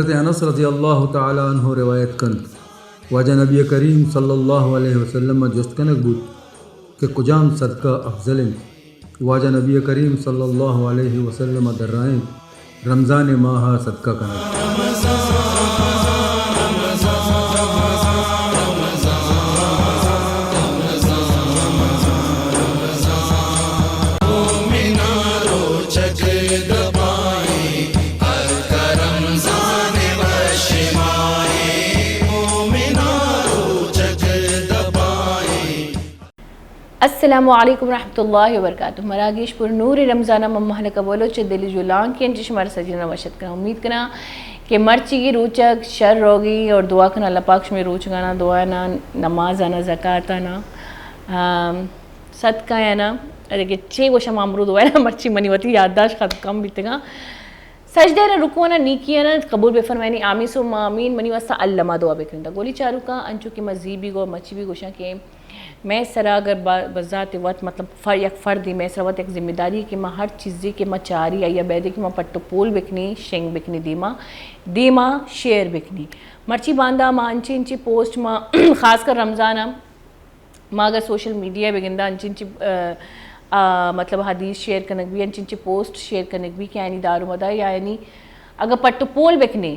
حضرت انس رضی اللہ تعالی عنہ روایت کنت، واجہ نبی کریم صلی اللہ علیہ وسلم ءَ جست کنگ بوت کہ کجام صدقہ افضل انت؟ واجہ نبی کریم صلی اللہ علیہ وسلم ءَ درائینت، رمضان ءِ ماہ ءَ صدقہ کنگ۔ السلام علیکم ورحمۃ اللہ وبرکاتہ۔ مراگش پر نور رمضان ءَ من مہلکہ بلوچ ءِ دل جولانکیں انچش شمارا سجیناں وش اتک کناں۔ امید کناں کہ مرچیگی روچگ شر روگی اور دعا کناں اللہ پاک شمے روچگاناں، دعایاناں، نمازاناں، زکاتاناں، آم، صدقہ یاناں، اگہ چے گوشاں ما امرو دعایاناں، مرچی منی وتی یادداشت ختم کم بیتگاں۔ سجدہ نا، رکوع نا، نیکی نا قبول بفرمائینی، آمین ثم آمین۔ منی واسطہ الما دعا بکنیت۔ گولی چاروکاں، انچو کہ ما زی بھی گو، مچی بھی گوشاں کہ مئے سرا اگر با-، بذات وت، مطلب، ف-، یک فردے مئے سرا وت یک ذمہ داری کہ ما ہر چیزے کہ ما چاری، آئی ءَ بیدے کہ ما پٹ و پول بکنی، شنگ بکنی دیما، دیما شیئر بکنی۔ مرچی باندا ما انچی انچی پوسٹ ما خاص کر رمضان ءَ ما اگر سوشل میڈیا بگنداں، انچی انچی، آ، آ، مطلب، حدیث شیئر کنگ بی، انچی انچی پوسٹ شیئر کنگ بی کہ آیانی دار و مدار یا یعنی اگر پٹ و پول بکنے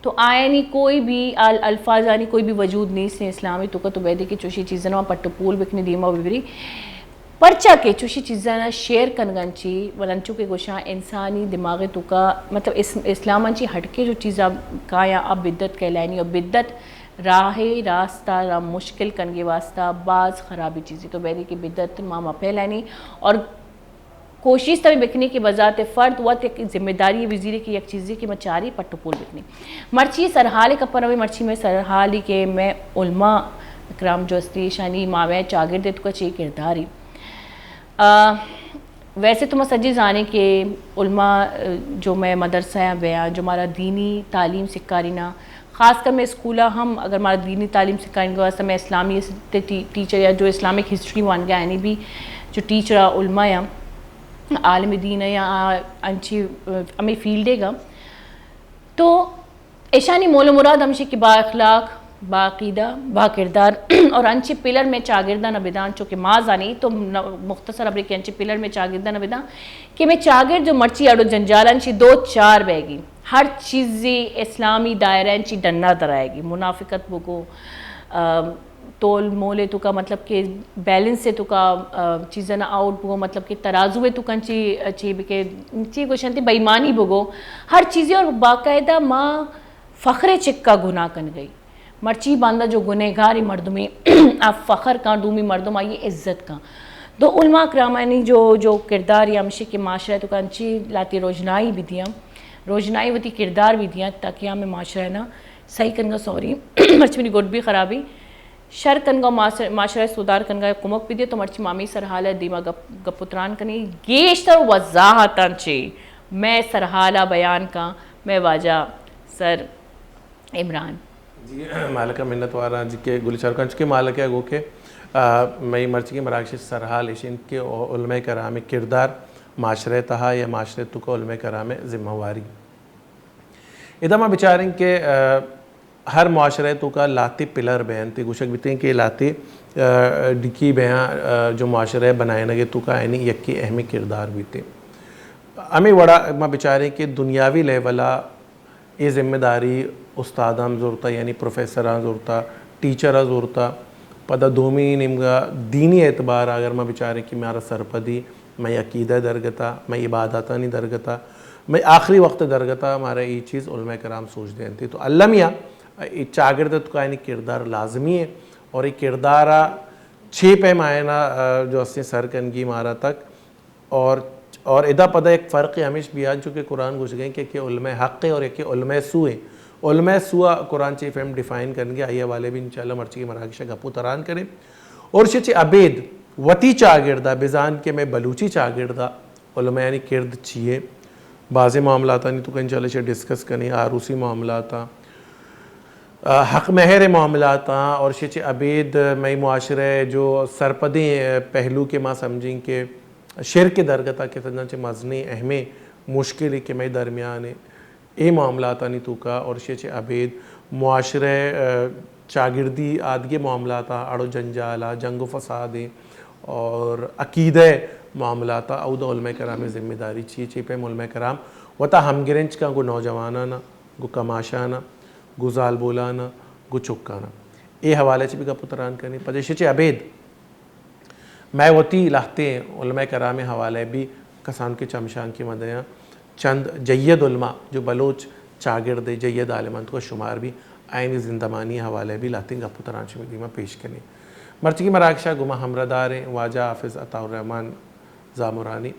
تو آیانی کوئی بھی ال-، الفاظانی کوئی بھی وجود نیست اسلام ءِ توکا۔ تو بیدے کہ چوشی چیزاں ما پٹ و پول بکنے، دیما ببری، پرچا کہ چوشی چیزاں شیئر کنگا انچی، ولنچو کہ گوشاں انسانی دماغ ءِ توکا، مطلب، اس-، اسلام انچی ہٹکے جو چیزا کایاں، اب بدعت کہلائنی، اور بدعت راہ راست ءَ را مشکل کنگے واسطہ باز خرابی چیزے۔ تو بیدے کہ بدعت ما مہ پھیلانی اور کوشست ہمے بکنی کہ بذات فرد وت یک ذمہ داری بزیری کہ یک چیزے کہ ما چاری پٹ و پول بکنی۔ مرچی سرحال کپر ہمے، مرچی مئے سرحالی کہ مئے علماء کرام جو استی، اشانی، ما مئے چاگرد ءِ توکا چے کرداری۔ آ، ویسے تو ما سجی زانیں کہ علماء، آ، جو مئے مدرسہ ءَ بیاں، جو مارا دینی تعلیم سکھارینا، خاص کر مئے اسکولا ہم اگر مارا دینی تعلیم سکھارینگ واسطہ مئے اسلامی ٹی-، ٹیچر یا جو اسلامک ہسٹری وانگا، یعنی بھی جو ٹیچر آ، علماء یا عالم دین یا آ، انچی، آ، ہمے فیلڈے گا، تو ایشانی مول و مراد ہمشی کہ با اخلاق، با عقیدہ، با کردار اور انچیں پلر مئے چاگرداں نہ بداں، چو کہ ما زانی تو نہ، مختصر ابرے کہ انچیں پلر مئے چاگرداں نہ بداں کہ مئے چاگرد جو مرچی اڑ و جنجالاں چی دو چار بیگی، ہر چیزی اسلامی دائرہ چی ڈنا درائیگی، منافقت بگو، آ، تول مول ءِ توکا، مطلب کہ بیلنس ءِ توکا، آ، چیزاں آؤٹ بگو، مطلب کہ ترازو ءِ توکا چی، چی بکے، چی گوشنتی بےایمانی بگو، ہر چیزی اور باقاعدہ ما فخر ءِ چکا گناہ کنگئی۔ مرچی باندا جو گنہگاری مردمی آ فخر کن، دومی مردم آئی عزت کن۔ دو علماء کرامانی جو، جو کردار یا ہمشی کہ معاشرہ ءِ توکا انچی لاتی روژنائی بھی دیاں، روژنائی وتی کردار بھی دیاں تاکہ ہمیں معاشرہ نا صحیح کنگا، سوری، مرچی منی گڈ بھی خرابی۔ شر کنگا، معاشر-، معاشرہ ءِ سدھار کنگا کمک بدے تو مرچی ما ہمے سرحال ءِ دیما گپ، گپ و تران کنی۔ گیشتر وضاحتاں چی مئے سرحال ءَ بیان کن مئے واجہ سر عمران۔ جی، مالک ءِ منت واراں جی کہ گل چاروکاں چونکہ مالک ءَ گو کہ، آ، مئے مرچی کہ مراگش ءِ سرحال ایش انت کہ علماء کرام ءِ کردار معاشرہ ءِ تہا یا معاشرہ ءِ توکا علماء کرام ءِ ذمہ واری۔ ادا ما بچاریں کہ، آ، ہر معاشرہ ءِ توکا لاتے پلر بینت، گوشگ بیتیں کہ لاتے، آ، ڈکی بیاں، آ، جو معاشرہ ءِ بنائینگ ءِ توکا آیانی یکے اہمیں کردار بیتیں۔ ہمے وڑا ما بچاریں کہ دنیاوی لیول ءَ اے ذمہ داری استاداں زرتا، یعنی پروفیسراں زرتا، ٹیچراں زرتا۔ پدا دومی نیمگا دینی اعتبار ءَ اگر ما بچاریں کہ مارا سرپدی مئے عقیدہ درگتا، مئے عبادتانی درگتا، مئے آخری وقت درگتا، مارا اے چیز علماء کرام سوج دینتی۔ تو المیہ اے چاگرد ءِ توکا آیانی کردار لازمی ہے اور اے کردار ءَ چے پیمائنا، آ، جو استیں سر کنگی مارا تک اور، اور ادا پدا یک فرق ہمیش بیان چو کہ قرآن گوشگیں کہ یکے علماء حق ہے اور یکے علماء سو ہے۔ علماء سو ءَ قرآن چے فہم ڈیفائن کنگے، آئی حوالے بھی انشاءاللہ مرچی کے مراگش ءَ گپ و تران کریں۔ اور شے چے ابید وتی چاگرد ءَ بزان کہ مئے بلوچی چاگرد ءَ علماءانی کرد چی ہے؟ بازیں معاملاتانی توکا انشاءاللہ شے ڈسکس کنیں، آروسی معاملاتاں، آ، حق مہر معاملاتاں اور شے چے ابید مئے معاشرہ جو سرپدیں پہلو کہ ما سمجھیں کہ شرک درگتا کہ سجاں چے مزنیں اہمیں مشکلے کہ مئے درمیان ہے۔ اے معاملاتانی توکا اور ایشی چہ ابید معاشرہ، آ، چاگردی آدگہ معاملات آ اڑ و جنجال آ، جنگ و فساد ایں اور عقیدہ معاملات آ، اودا علماء کرام ذمہ داری چی ایں؟ چی پیم علماء کرام وتا ہمگرنچ کاں گو نوجوانانا، گو کماشانا، گو زالبولانا، گو چکانا؟ اے حوالہ چہ بھی گپ و تران کنیں۔ پدا ایشی چہ ابید مئے وتی لہتیں علماء کرام حوالہ بھی کسان کے چمشان کے مدیاں چند جید علماء جو بلوچ چاگرد جید عالمان تو شمار بھی آئینی زندمانی حوالہ بھی لہتیں گپ و تران شمی دیما پیش کنیں۔ مرچی کی مراگشا گما ہمراہ داریں واجہ حافظ عطا الرحمن زامرانی،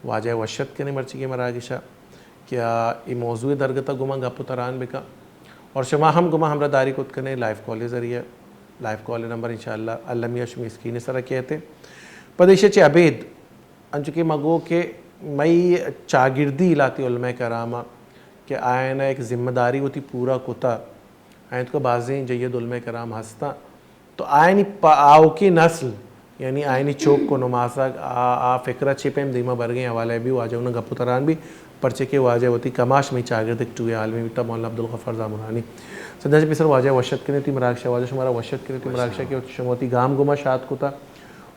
واجہ وشت کنیں مرچی کی مراگشا کہ آ اے موضوع درگت ء گوما گپ و تران بکن اور شما ہم گوما ہمراہ داری کت کنے لائیو کال ذریعہ۔ لائیو کال نمبر انشاءاللہ المی ء شمی اسکرین سر کیت۔ پد ایشی چہ ابید انچو کہ ما گو کہ مئی چاگردی لاتی علماء کرام ء کہ آیان ء ایک ذمہ داری وتی پورا کتا، آیان تو بازیں جید علماء کرام ہستاں، تو آیانی پہ آؤکیں نسل، یعنی آیانی چک و نماسگ، آ، آ فکر ء چے پیم دیما برگیں حوالہ بھی واجہ انہاں گپ و تران بھی، پرچے کہ واجہ وتی کماش مئی چاگرد ایک ٹوئے عالمی بیتا مولانا عبدالغفار زامرانی۔ سدا چہ پیسر واجہ وشت کنے تی مراگشہ، واجہ شمارا وشت کنے تی مراگشہ کہ شما وتی گام گما شاد کتا۔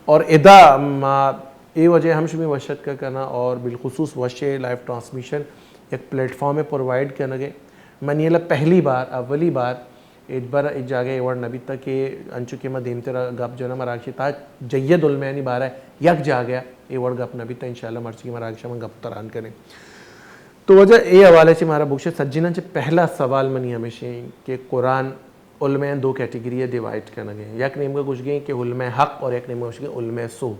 اور ادا ما اے وجہ ہم شمی وشت کا کنا اور بالخصوص وشے لائیو ٹرانسمیشن یک پلیٹ فارم پرووائیڈ کنگے۔ منی الا پہلی بار، اولی بار ایڈبر اے جاگہ اے وڑ نہ بیتا کہ انچو کہ ما دیمترا گپ جناں مراگشی تہا جید علمانی بارہ یک جاگہ اے وڑ گپ نہ بیتا۔ انشاءاللہ مرچی مراگشا من گپ تران کنیں۔ تو واجہ اے حوالے چہ مارا بگوشے سجیناں چہ پہلا سوال منی ہمیشیں کہ قرآن علماء دو کیٹیگری ڈیوائیڈ کنگے، یک نیمگا گوشگیں کہ علماء حق اور یک نیمگا گوشگیں علماء سو۔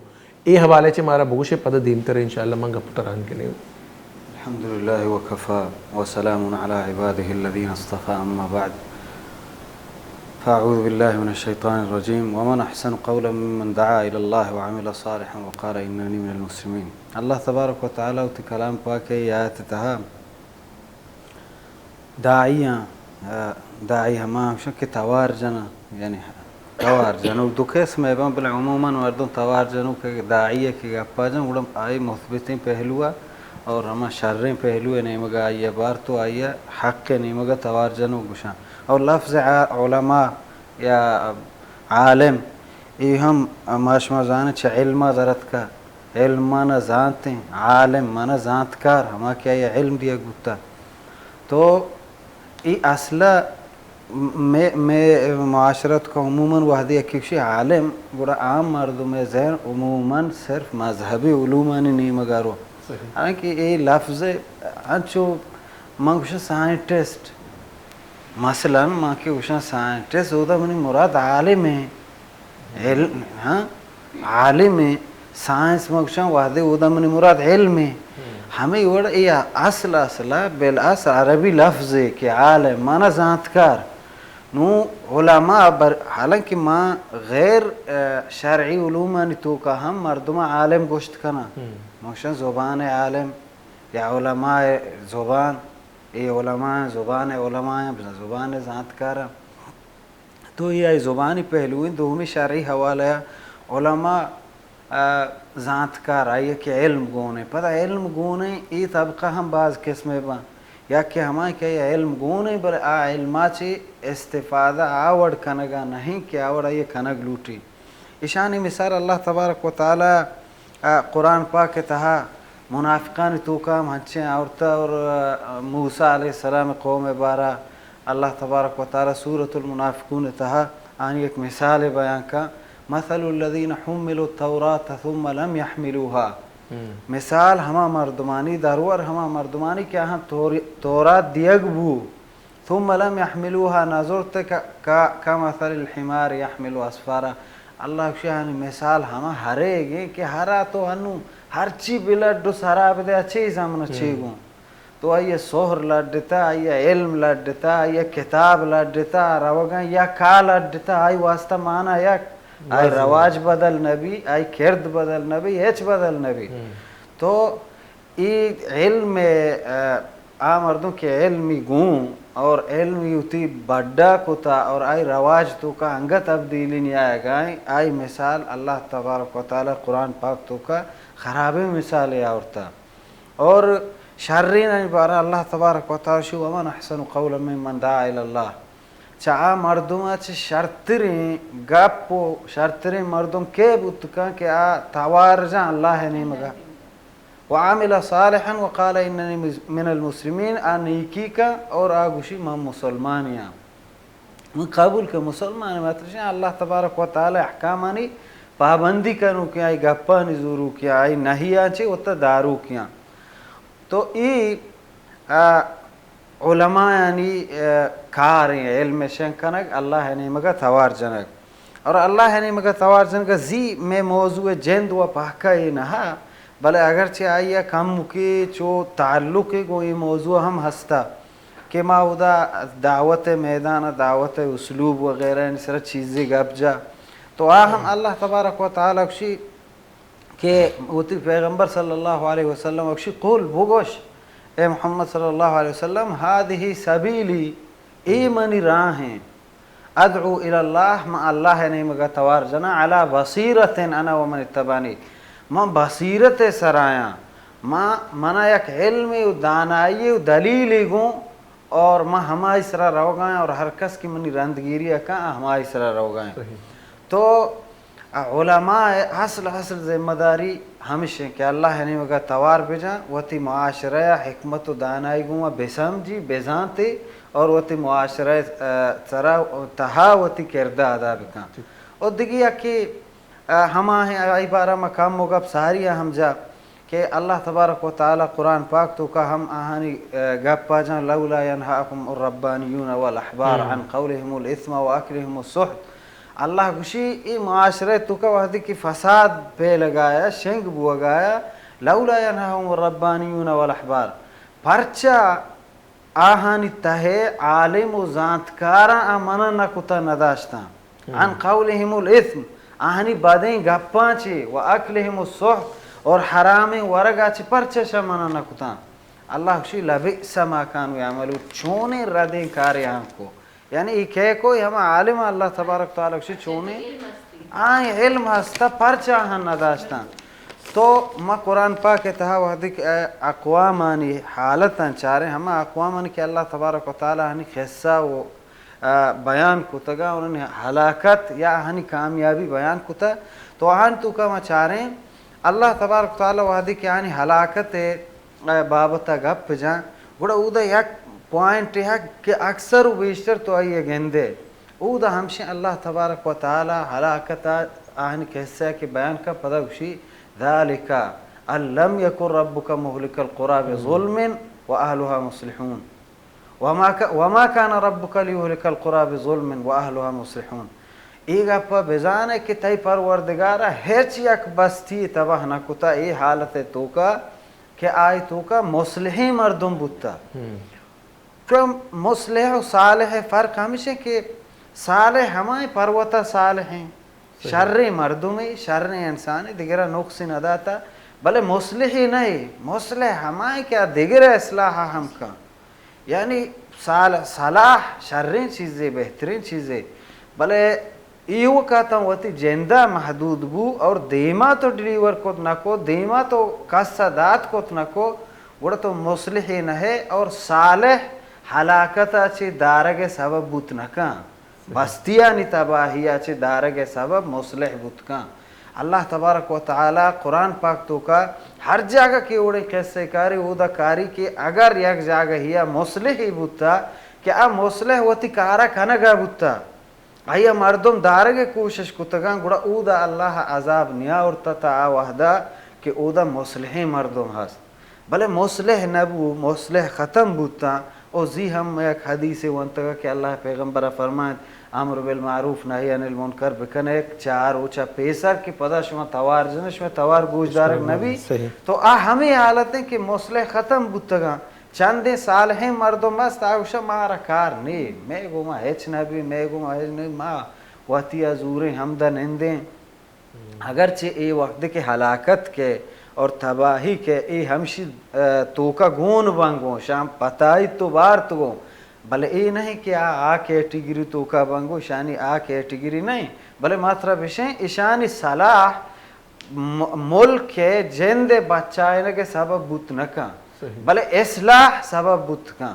اے حوالے چہ مارا بگوشے پدا دیمتر انشاءاللہ من گپ تران کنیں۔ الحمد لله وكفى وسلام على عباده الذين اصطفى، أما بعد، فأعوذ بالله من الشيطان الرجيم، ومن أحسن قولا ممن دعا إلى الله وعمل صالحا وقال إنني من المسلمين۔ اللہ تبارک و تعالی وتی کلام پاک ء آیت تہا داعیاں، آ، داعی ہما ہمشن کہ توار جناں، یعنی توار جنوک دو قسم ء بن، بلے عموماً مردم توار جنوک کہ داعی ء کہ گپا جن، گڑا آئی مثبتیں پہلو ء اور ہما شریں پہلو ء نیمگا آئی ء بارت و آئی ء حق ء نیمگا توار جنوک گوشاں۔ اور لفظ ع-، علماء یا عالم، اے ہم ما شما زانیں چہ علم ء در اتکا۔ علم مانا زانتیں، عالم مانا زانتکار، ہما کہ آئی ء علم دیگ بوتا۔ تو اے اصل ء مے، مے معاشرت کا عموماً وہدے یکے گوشی عالم، گڑا عام مردم ء ذہن عموماً صرف مذہبی علومانی نیمگ ء رو۔ صحیح۔ حالانکہ اے لفظ انچو من گوشاں سائنٹسٹ، مثلاً من کہ گوشاں سائنٹسٹ، اودا منی مراد عالم ایں۔ علم، ہاں، عالم ایں۔ سائنس ما گوشاں وہدے اودا منی مراد علم ایں۔ ہمے وڑ اے اصل، اصل ء بالاصل عربی لفظے کہ عالم مانا زانتکار۔ نوں علماء بر-، حالانکہ ما غیر، آ، شرعی علومانی توکا ہم مردم عالم گوشت کناں۔ ما گوشاں زبان عالم یا علماء زبان، اے علماء، زبان علماء، زبان زانتکار۔ تو اے آئی زبانی پہلو انت، دومی شرعی حوالہ ء علماء، آ، زانتکار، آئی کہ علم گون انت۔ پدا علم گون انت، اے طبقہ ہم باز قسم ء بنت۔ یک کہ ہما کہ علم گون انت، بلے آ علم ء چہ استفادہ آ وڑ کنگ ء نہیں کہ آ وڑ آئی کنگ لوٹی۔ ایشانی مثال اللہ تبارک و تعالی آ، قرآن پاک ء تہا منافقانی توکا ہم ہنچیں آورتہ اور، آ، موسیٰ علیہ السلام ء قوم ء بارا اللہ تبارک و تعالی سورۃ المنافقون ء تہا آنی یک مثال ء بیان کا، مثل الذین حملوا التوراة ثم لم يحملوها۔ مثال ہما مردمانی، درور ہما مردمانی کہ آہاں تور-، تورات دیگ بو، ثم لم يحملوها، نزرت ک-، ک-، كمثل الحمار يحمل أسفارا۔ اللہ گوشی آنی مثال ہما ہریگیں کہ ہرا تو ہنو ہرچی بلڈ و سرا بدے، چے زمن چے گوں۔ تو آئی سہر لڈتا، آئی علم لڈتا، آئی کتاب لڈتا، روگاں یا کا لڈتا، آئی واسطہ مانا یک، آئی رواج بدل نبی، آئی کرد بدل نبی، ہچ بدل نبی۔ تو اے علم، آ، آ مردم کہ علمی گوں اور علمی وتی بڈا کتا اور آئی رواج توکا انگت تبدیلی نیایگائیں، آئی مثال اللہ تبارک و تعالی قرآن پاک توکا خرابیں مثالے آورتا۔ اور شرینانی بارہ اللہ تبارک و تعالی شو، ومن احسن قولا ممن دعا الی اللہ۔ چہ آ مردم چہ شرتریں گپ و شرتریں مردم کے بوت کن کہ آ توار جان اللہ نیمگا، وعمل صالحا وقال اننی من المسلمین، آ نیکی کن اور آ گوشی من مسلمانی آں۔ من قبول کہ مسلمان، مطلب اللہ تبارک و تعالی احکامانی پابندی کنوکیاں، آئی گپانی زوروکیاں، آئی نہیاں چے وتا داروکیاں۔ تو ای، آ، علمایانی، آ، کاریں علم شنگ کنگ، اللہ نیمگا توار جنگ۔ اور اللہ نیمگا توار جنگ زی میں موضوع جند و پہکا ای نہا، بلے اگرچہ آئی کم مکی چو تعلق گو ای موضوع ہم ہستا۔ کہ ما اودا دعوت میدان، دعوت اسلوب وغیرہ ان سر چیزے گپ جا، تو آ ہم اللہ تبارک و تعالی گوشی کہ وتی پیغمبر صلی اللہ علیہ وسلم گوشی، قل، بگوش، اے محمد صلی اللہ علیہ وسلم، هذه سبیلی، اے منی راہ ہیں، ادعو الی اللہ، من اللہ نیمگا توار جنا، علی بصیرۃ انا ومن اتبعنی، من بصیرت سرایاں، ما، منا یک علم و دانائی و دلیل گوں، اور من ہمائی سرا روگایاں، اور ہر کس کہ منی رندگیری کن ہمائی سرا روگایاں۔ تو علماء اصل، اصل ذمہ داری ہمش ہیں کہ اللہ نیمگا توار بجان، وتی معاشرہ حکمت و دانائی گوں بسمجی، بزانتے، اور وتی معاشرہ، آ، سرا، تہا وتی کردہ ادا بکن۔ اور دگی یکی، آ، ہما ہیں، آئی بارہ ما کم و گپ ساری ہم جا کہ اللہ تبارک و تعالی قرآن پاک توکا ہم آہانی، آ، گپ آ جان، لولا ینہاکم الربانیون والاحبار عن قولهم الاثم واکلهم السحت۔ اللہ گوشی، ای معاشرہ توکا وحدی کی فساد پہ لگایا، شنگ بوگایا، لولا ینہاکم الربانیون والاحبار۔ پرچا آہانی تہ ء عالم و زانتکاراں آ منع نہ کتہ، نہ داشتاں۔ عن قولهم الاثم، آہانی بدیں گپاں چے، و اکلهم السحت، اور حرامیں ورگا چے پرچہ شہ منع نہ کتاں۔ اللہ گوشی، لبئس ما کانوا یعملون، چونیں ردیں کارے آں کو۔ یعنی ای کئے کو؟ ای ہما عالم، اللہ تبارک تعالی گوشی چونیں آں علم ہستا، پرچہ آہاں نہ داشتاں۔ تو ما قرآن پاک ء تہا وہدے کہ اقوامانی حالتاں چاریں، ہما اقوامانی کہ اللہ تبارک و تعالی آہانی قصہ و، آ، بیان کتگا، انہانی ہلاکت یا آہانی کامیابی بیان کتا، تو آہان توکا ما چاریں اللہ تبارک و تعالی وہدے کہ آہانی ہلاکت ء بابت ء گپ جاں، گڑا اودا یک پوائنٹ ہے کہ اکثر و بیشتر تو آئی ء گندے۔ اودا ہمشیں اللہ تبارک و تعالی ہلاکت ء آہانی قصہ کہ بیان کا، پدا گوشی، ذالک ان لم یکن ربک مہلک القری بظلم و اہلها مصلحون۔ وما ک-، وما کان ربک لیہلک القری بظلم و اہلها مصلحون۔ ای گپ ء بزانے کہ تئی پروردگار ء ہچ یک بستی تباہ نہ کتا ای حالت ء توکا کہ آئی توکا مصلحیں مردم بوتا۔ کہ مصلح و صالح ء فرق ہمیش انت کہ صالح ہمائیں پروتا صالح ہیں، شریں مردمے، شریں انسانے، دگرا نقص نہ داتا، بلے مصلح نہ ہے۔ مصلح ہمائیں کہ آ دگرا اصلاح ہم کن۔ یعنی صال-، صلاح شریں چیزے، بہتریں چیزے، بلے ایوکا تاں وتی جندا محدود بو اور دیما تو ڈیلیور کت نہ کو، دیما تو کس ء دات کت نہ کو، گڑا تو مصلحے نہ ہے اور صالح ہلاکت ء چہ دارگ ء سبب بوت نہ کن۔ بستیانی تباہی ء چہ دارگ ء سبب مصلح بوت کن۔ اللہ تبارک و تعالی قرآن پاک توکا ہر جاگہ کہ اوڑے قصہ کاری، اودا کاری کہ اگر یک جاگہ ہی مصلحے بوتا کہ آ مصلح وتی کارا کنگا بوتا، آئی ء مردم دارگ ء کوشش کتگاں، گڑا اودا اللہ ء عذاب نیاورتہ تا آ وہدا کہ اودا مصلحیں مردم ہست۔ بلے مصلح نہ بو، مصلح ختم بوتاں۔ او زی ہم یک حدیثے ونتگ کہ اللہ ء پیغمبر ء فرمائنت، امر بالمعروف نہی عن المنکر بکنے، چار روچ ء پیسر کہ پدا شما توار جنے، شما توار گوش دارگ نہ بی۔ تو آ ہمے حالت ہیں کہ مصلح ختم بوتگاں۔ چندیں صالحیں مردم است، آ گوشاں، مارا کار نی، مئے گوما ہچ نہ بی، مئے گوما ہچ نہ بی، ما وتی ء زوریں ہمدا نندیں۔ اگرچہ اے وہدے کہ ہلاکت کئے اور تباہی کئے، اے ہمشی، ء، توکا گون بنگوں، شان پتائی تو بارت گوں، بلے اے نہیں کہ آ، آ کیٹیگری توکا بنگوں، شانی آ کیٹیگری نہیں، بلے ما ترا بشیں، اشانی صلاح م-، ملک ء جند ء بچائینگ ء سبب بوت نہ کن۔ بلے اصلاح سبب بوت کن۔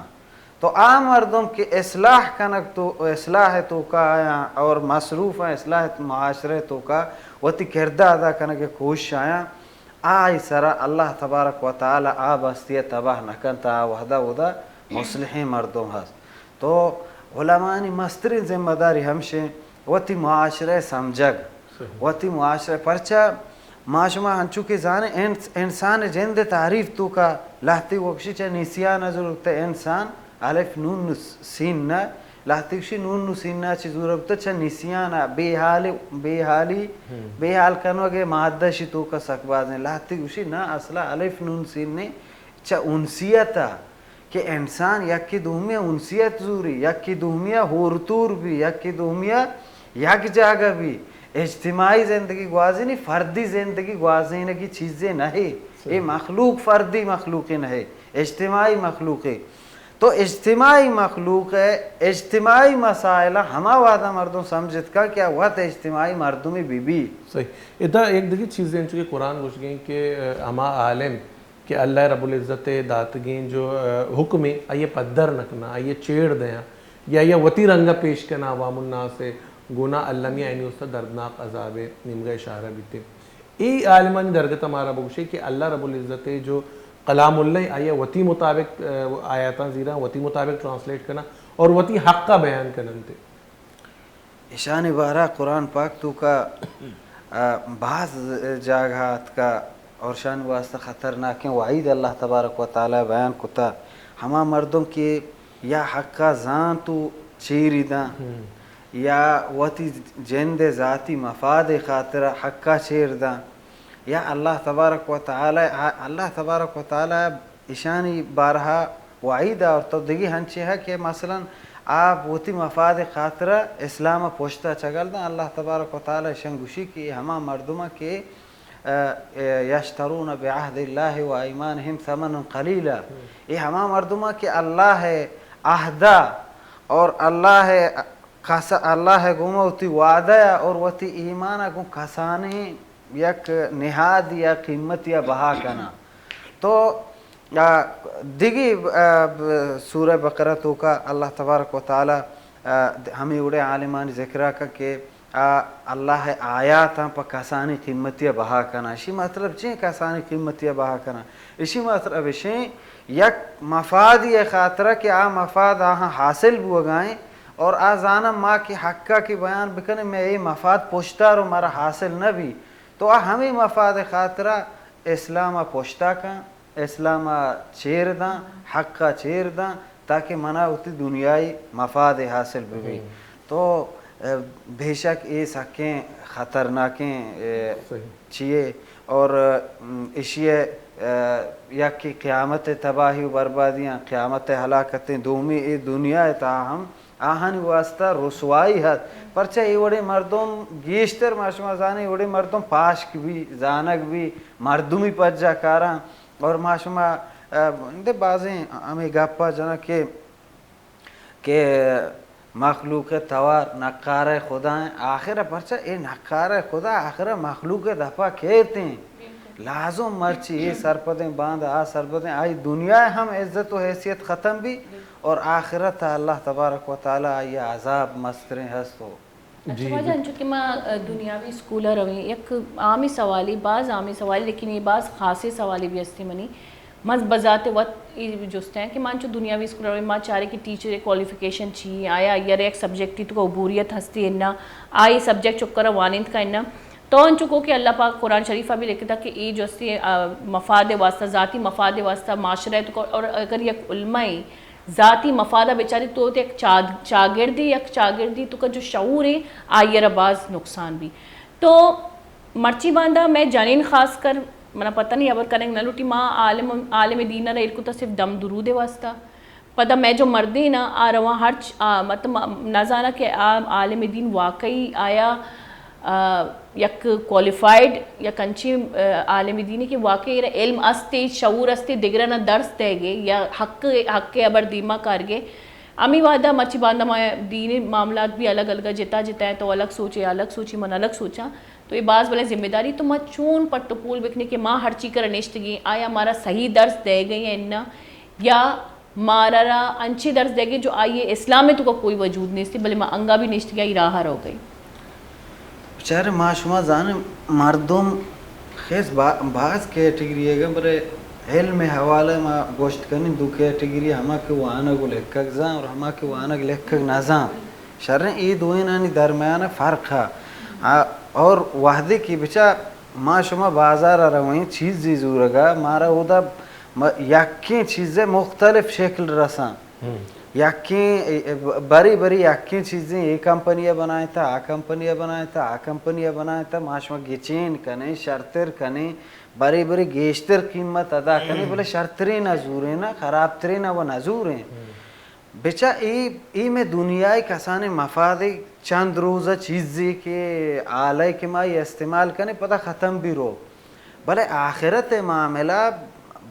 تو آ مردم کہ اصلاح کنگ تو، اصلاح توکا آیاں اور مصروف ہیں، اصلاح معاشرے توکا وتی کردہ ادا کنگ کوشش آیاں، آئی سرا اللہ تبارک و تعالی آ بستی تباہ نہ کنت، آ وحدہ ودا مصلحیں مردم ہست۔ تو علمانی مسترین ذمہ داری ہمشیں وتی معاشرہ سمجھگ، وتی معاشرہ، پرچا ما شما انچو کہ زانیں انس-، انسان جند تعریف توکا لہتی وکشی چہ نسیان ضرورت انسان، الف نون نس-، سین نہ، لہتی وکشی نون نو سین نہ چہ ضرورت چہ نسیان، بے حال، بے حالی، بے حال کنوگے مادہ شی توکا سک بازیں۔ لہتی وکشی نہ، اصلا الف نون سین نے چہ انسیت کہ انسان یکے دومی ء انسیت زوری، یکے دومی ء ہورتور بی، یکے دومی ء یک جاگہ بی، اجتماعی زندگی گوازینی، فردی زندگی گوازینگی چیزے نہ ہے۔ اے مخلوق فردی مخلوقے نہ ہے، اجتماعی مخلوقے۔ تو اجتماعی مخلوق ء اجتماعی مسائل ہما وہدا مردم سمجھت کن کہ آ وت اجتماعی مردمے بہ بی۔ صحیح۔ ادا یک دگہ چیزے انچو کہ قرآن گوشگیں کہ، ء، ہما عالم کہ اللہ رب العزت ء داتگیں جو، ء، حکمے آئی ء پدر نہ کناں، آئی ء چیڑ دیاں یا آئی ء وتی رنگ ء پیش کناں عوام الناس ء گونا، المی آیانی واسطہ دردناک عذاب ء نیمگا اشارہ بیتے۔ اے عالمانی درگت ء مارا بگوشے کہ اللہ رب العزت ء جو کلام اللہ ء آئی ء وتی مطابق، ء، آیاتاں زیراں، وتی مطابق ٹرانسلیٹ کناں اور وتی حق ء بیان کننتے۔ ایشانی بارہ قرآن پاک توکا، آ، باز جاگہ آتکا اور شانی واسطہ خطرناکیں وعید اللہ تبارک و تعالی بیان کتا۔ ہما مردم کہ یا حقا زانت و چیری داں، یا وتی جند ذاتی مفاد خاطر حقا چیر داں، یا اللہ تبارک و تعالی، اللہ تبارک و تعالی ایشانی بارہا وعید آورت و دگہ ہنچے ہا کہ مثلاً آ وتی مفاد خاطرا اسلام پشتا چگل داں۔ اللہ تبارک و تعالی ایشان گوشی کہ اے ہما مردماں کہ، ء، ء، یشترون بعہد اللہ و ایمانہم ثمنا قلیلا، اے ہما مردماں کہ اللہ عہدا اور اللہ کس-، اللہ گوما وتی وعدہ یا اور وتی ایمانا گوں کسانیں یک نہادی یا قیمتی یا بہا کناں۔ تو آ، دگہ، آ، ب-، سورہ بقرہ توکا اللہ تبارک و تعالی، آ، ہمے وڑیں عالمانی ذکر ء کن کہ آ اللہ ء آیاتاں پہ کسانی قیمتی ء بہا کناں۔ اشی مطلب چیں کسانی قیمتی ء بہا کناں؟ اشی مطلب اشیں یک مفادی ء خاطر کہ آ مفاد آہاں حاصل بوگائیں اور آ زاناں ما کہ حق ء کہ بیان بکنیں مئے اے مفاد پشتار و مارا حاصل نہ بی، تو آ ہمے مفاد ء خاطر اسلام ء پشتا کن۔ اسلام ء چیر داں، حق ء چیر داں، تاکہ منا وتی دنیائی مفاد حاصل بہ بی۔ تو، ء، بے شک اے سکیں خطرناکیں، ء، چیے اور، م، اشی ء، ء، یکے قیامت ء تباہی و بربادیاں، قیامت ء ہلاکتیں، دومی اے دنیا ء تہا ہم آہانی واسطہ رسوائی ہت۔ پرچہ اے وڑیں مردم گیشتر، ما شما زانیں، اے وڑیں مردم پاشک بی، زانگ بی، مردمی پجا کاراں۔ اور ما شما، ء، دے بازیں ہمے گپ ء جناں کہ، کہ مخلوق ء توار نقارہ خدا ہیں، آخر ء پرچہ اے نقارہ خدا آخر ء مخلوق ء دپا کیت ہیں۔ لازم مرچی اے سرپدیں باند آ سرپدیں، آئی دنیا ء ہم عزت و حیثیت ختم بی اور آخرت ء اللہ تبارک و تعالی آئی ء عذاب مستریں ہست ہو۔ اچھا جی، واجہ، جی۔ انچو کہ ما، ا، دنیاوی اسکول ء رویں، یک عامی سوالے، باز عامی سوالے، لیکن اے باز خاصیں سوالے بھی ہستی منی۔ من بذات وت اے جست ہیں کہ ما انچو دنیاوی اسکول ء رویں، ما چاریں کہ ٹیچر ء کوالیفیکیشن چی، آیا آئی ء را یک سبجیکٹ ء توکا عبوریت ہستی انا، آ اے سبجیکٹ چکر ء وانینت کا انا۔ تو انچو کو کہ اللہ پاک قرآن شریف ء بھی لکھتا کہ اے جو ہستی، ا، مفاد ء واسطہ، ذاتی مفاد ء واسطہ معاشرہ ء توکا، اور اگر یک علماء ذاتی مفاد ء بچاری تو یک چاد-، چاگردے، یک چاگردے توکا جو شعور ایں، آئی ء را باز نقصان بی۔ تو مرچی باندا مئے جنین خاص کر، منا پتہ نہیں، ہبر کنگ نہ لوٹی، ما عالم، عالم دین ء را ایر کتا صرف دم درود ء واسطہ۔ پدا مئے جو مردین ء آ رواں ہرچ، آ، مطلب، نہ زاناں کہ آ عالم دین واقعی آیا آ، یک کوالیفائیڈ، یک انچیں، آ، عالم دینی کہ واقعی ایرا علم استے، شعور استے، دگران درس دے گے یا حق، حق ہبر دیما کار گے۔ ہمیں وعدہ مرچی باندا ما دینی معاملات بھی الگ الگ جتا جتا ہیں، تو الگ سوچے، الگ سوچی، من الگ سوچاں۔ تو اے باز بلے ذمہ داری، تو ما چون پٹ و پول بکنیں کہ ما ہرچی کرا نشتگیں، آیا مارا صحیح درس دئیگئے یا اناں، یا مارا را انچیں درس دئیگئے جو آئی اسلام توکا کوئی وجود نیست، بلے ما انگا بھی نشتگیں آئی راہا روگئیں۔ بچارے ما شما زانیں مردم خیز با-، باز کیٹگری ئیگ انت، بلے علم حوالہ ما گوشت کنیں دو کیٹگری، ہما کہ وانگ و لکھگ زان اور ہما کہ وانگ لکھگ نہ زان۔ شریں اے دوئینانی درمیان فرق ہا۔ آ، اور وہدے کہ بچا ما شما بازار ء رویں چیزے زورگا، مارا اودا م-، یکیں چیزے مختلف شکل رساں۔ یکیں، اے، اے، بری بری یکیں چیزیں، اے کمپنی ء بنائیں تا، آ کمپنی ء بنائیں تا، آ کمپنی ء بنائیں تا، ما شما گچین کنیں، شرتر کنیں، بری بری گیشتر قیمت ادا کنیں، بلے شرتریں نہ زوریں، نہ خرابتریں نہ و نہ زوریں۔ بچا اے، اے مئے دنیائے کسانیں مفادے، چند روز ء چیزے کہ آلئے کہ ما اے استعمال کنیں پدا ختم بی رو، بلے آخرت ء معاملہ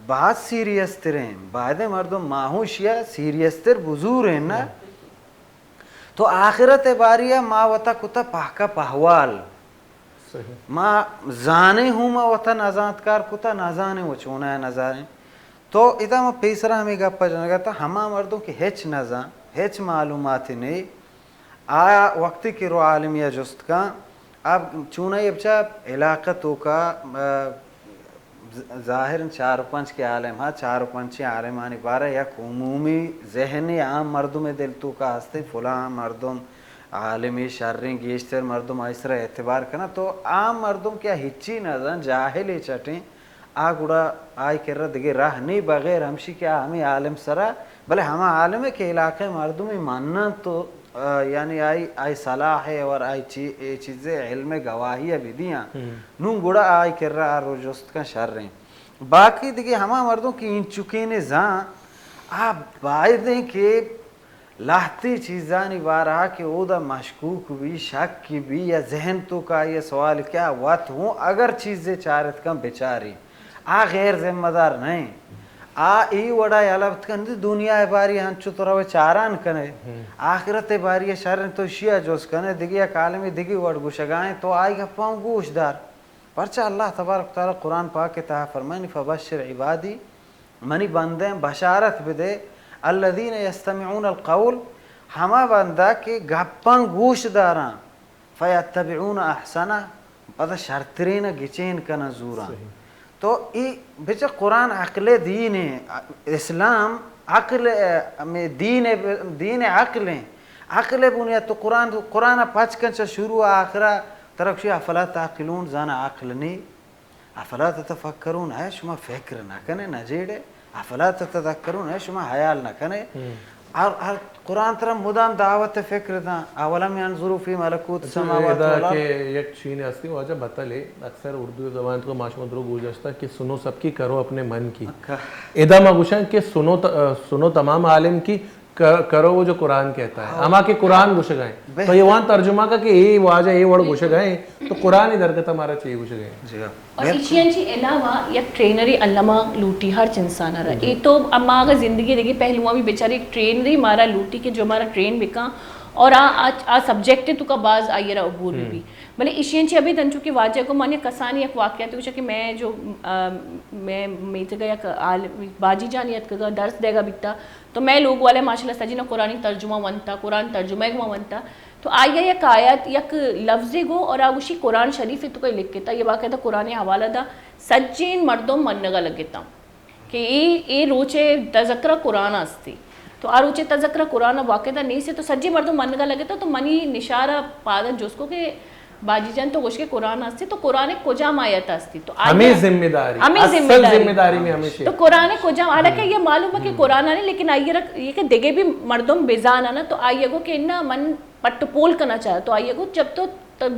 باز سیریس تریں، بایدیں مردم ماہوشیا سیریس تر بزوریں نا۔ تو آخرت ء باری ء ما وتا کتا پہکا پہوال۔ ما زانیں ہوں ما وتا نزانتکار کتا، نزانیں و چونایا نزانیں۔ تو ادا ما پیسرا ہمے گپ ء جنگا تا، ہما مردم کہ ہچ نزان، ہچ معلوماتی نئے، آ وقتی کہ رو عالمی ء جست کن، آ چونائی بچا علاقہ توکا، آ، ظاہر انت چار و پنچ کہ عالم ہا، چار و پنچیں عالمانی بارہ یک عمومی ذہنے عام مردم دل توکا ہستیں، فلاں مردم عالمی شریں، گیشتر مردم آئی سرا اعتبار کناں، تو عام مردم کہ آ ہچی نہ زان، جاہلے چٹیں، آ گڑا آئی کرا دگہ راہ نی بغیر ہمشی کہ آ ہمیں عالم سرا، بلے ہما عالمے کہ علاقہ مردمی منن تو، آ، یعنی آئی، آئی صلاح ہے اور آئی چی-، اے چیزے علم گواہی بدیاں۔ نون گڑا آئی کرا آ رو جست کن شریں۔ باقی دگہ ہما مردم کہ انچکین زان، آ بایدیں کہ لہتی چیزانی بارہا کہ اودا مشکوک بی، شک بی یا ذہن توکا آئی سوال کہ آ وت ہوں اگر چیزے چارت کن بچاری، آ غیر ذمہ دار نئیں۔ آ ای وڑا یلہ بت کن دنیا باری انچو تو روے چاران کنے، آخرت باری شر تو شیا جوز کنے، دگہ یک عالمی دگہ وڑ گوشگائیں تو آئی گپاں گوش دار۔ پرچا اللہ تبارک و تعالی قرآن پاک ء تہا فرمائنی، فبشر عبادی، منی بندیں بشارت بدے، الذین یستمعون القول، ہما بندہ کہ گپاں گوش داراں، فیتبعون احسنہ، پدا شرترین گچین کناں زوراں۔ تو ای بچہ قرآن عقل دین، اسلام عقل، ہمیں دین، دین عقل ہیں۔ عقل بنیاد تو قرآن، قرآن پچ کن چہ شروع آخرا ترکشی افلا تعقلون، زانا عقل نی۔ افلا تتفکرون، اے شما فکر نہ کنے، نہ جیڑے۔ افلا تتذکرون، اے شما حیال نہ کنے۔ ہر، ہر قرآن ترا مدام دعوت فکر داں۔ اولم ينظروا في ملكوت السماوات والارض۔ کہ یک چین ہستی واجہ بتلے، اکثر اردو زبان تو ما شما درو گوشداشتا کہ سنو سب کی، کرو اپنے من کی۔ ادا ما گوشاں کہ سنو ت-، سنو تمام عالم کی، ک-، کرو وہ جو قرآن کہتا ہے، ہما کہ قرآن گوشگائیں۔ تو یہ وان ترجمہ کا کہ اے واجہ اے وڑ گوشگائیں، تو قرآن ہی درگت ہمارا چاہیے گوشگائیں۔ جی ہاں۔ اور ایشی انچی علاوہ یک ٹرینری علمہ لوٹی ہر انسان را۔ اے تو اما اگر زندگی دیگه پہلو بھی بیچارے ایک ٹرینری مارا لوٹی کہ جو ہمارا ٹرین بکا اور آ، آ، آ سبجیکٹ تو کا باز آئیے را عبور بھی۔ بلے ایشی انچی ابھی تنچو کہ واجہ کو مانے کسانی یک واقعہ تو کہ میں جو، آ، میں میتگا یک عالم باجی جانی اتکگا درس دیگا بیتا، تو مئے لوگ والے ماشاءاللہ سجینا قرآنی ترجمہ ونتا، قرآن ترجمہ گما ونتا۔ تو آئی یک آیت، یک لفظے گو اور آ گوشی قرآن شریف تو کئی لکھتا، یہ باقاعدہ قرآن حوالہ دا سجین مردم منگا لگتا کہ اے، اے روچے تذکرہ قرآن استی۔ تو آ روچے تذکرہ قرآن باقاعدہ نیستی تو سجین مردم منگا لگتا۔ تو منی نشارہ پادا جس کو کہ باجی جان تو گوشگے قرآن ہستی، تو قرآن کجام آیت ہستی؟ تو آئی ہمیں ذمہ داری، ہمیں ذمہ اصل داری۔ ذمہ داری میں ہمیشہ۔ تو قرآن کجام، حالانکہ یہ معلوم ہے کہ قرآن نہیں، لیکن آئی رکھ، یہ کہ دگے بھی مردم بزان ہے نا، تو آئی گو کہ نہ من پٹ پول کرنا چاہتا، تو آئی گو جب تو،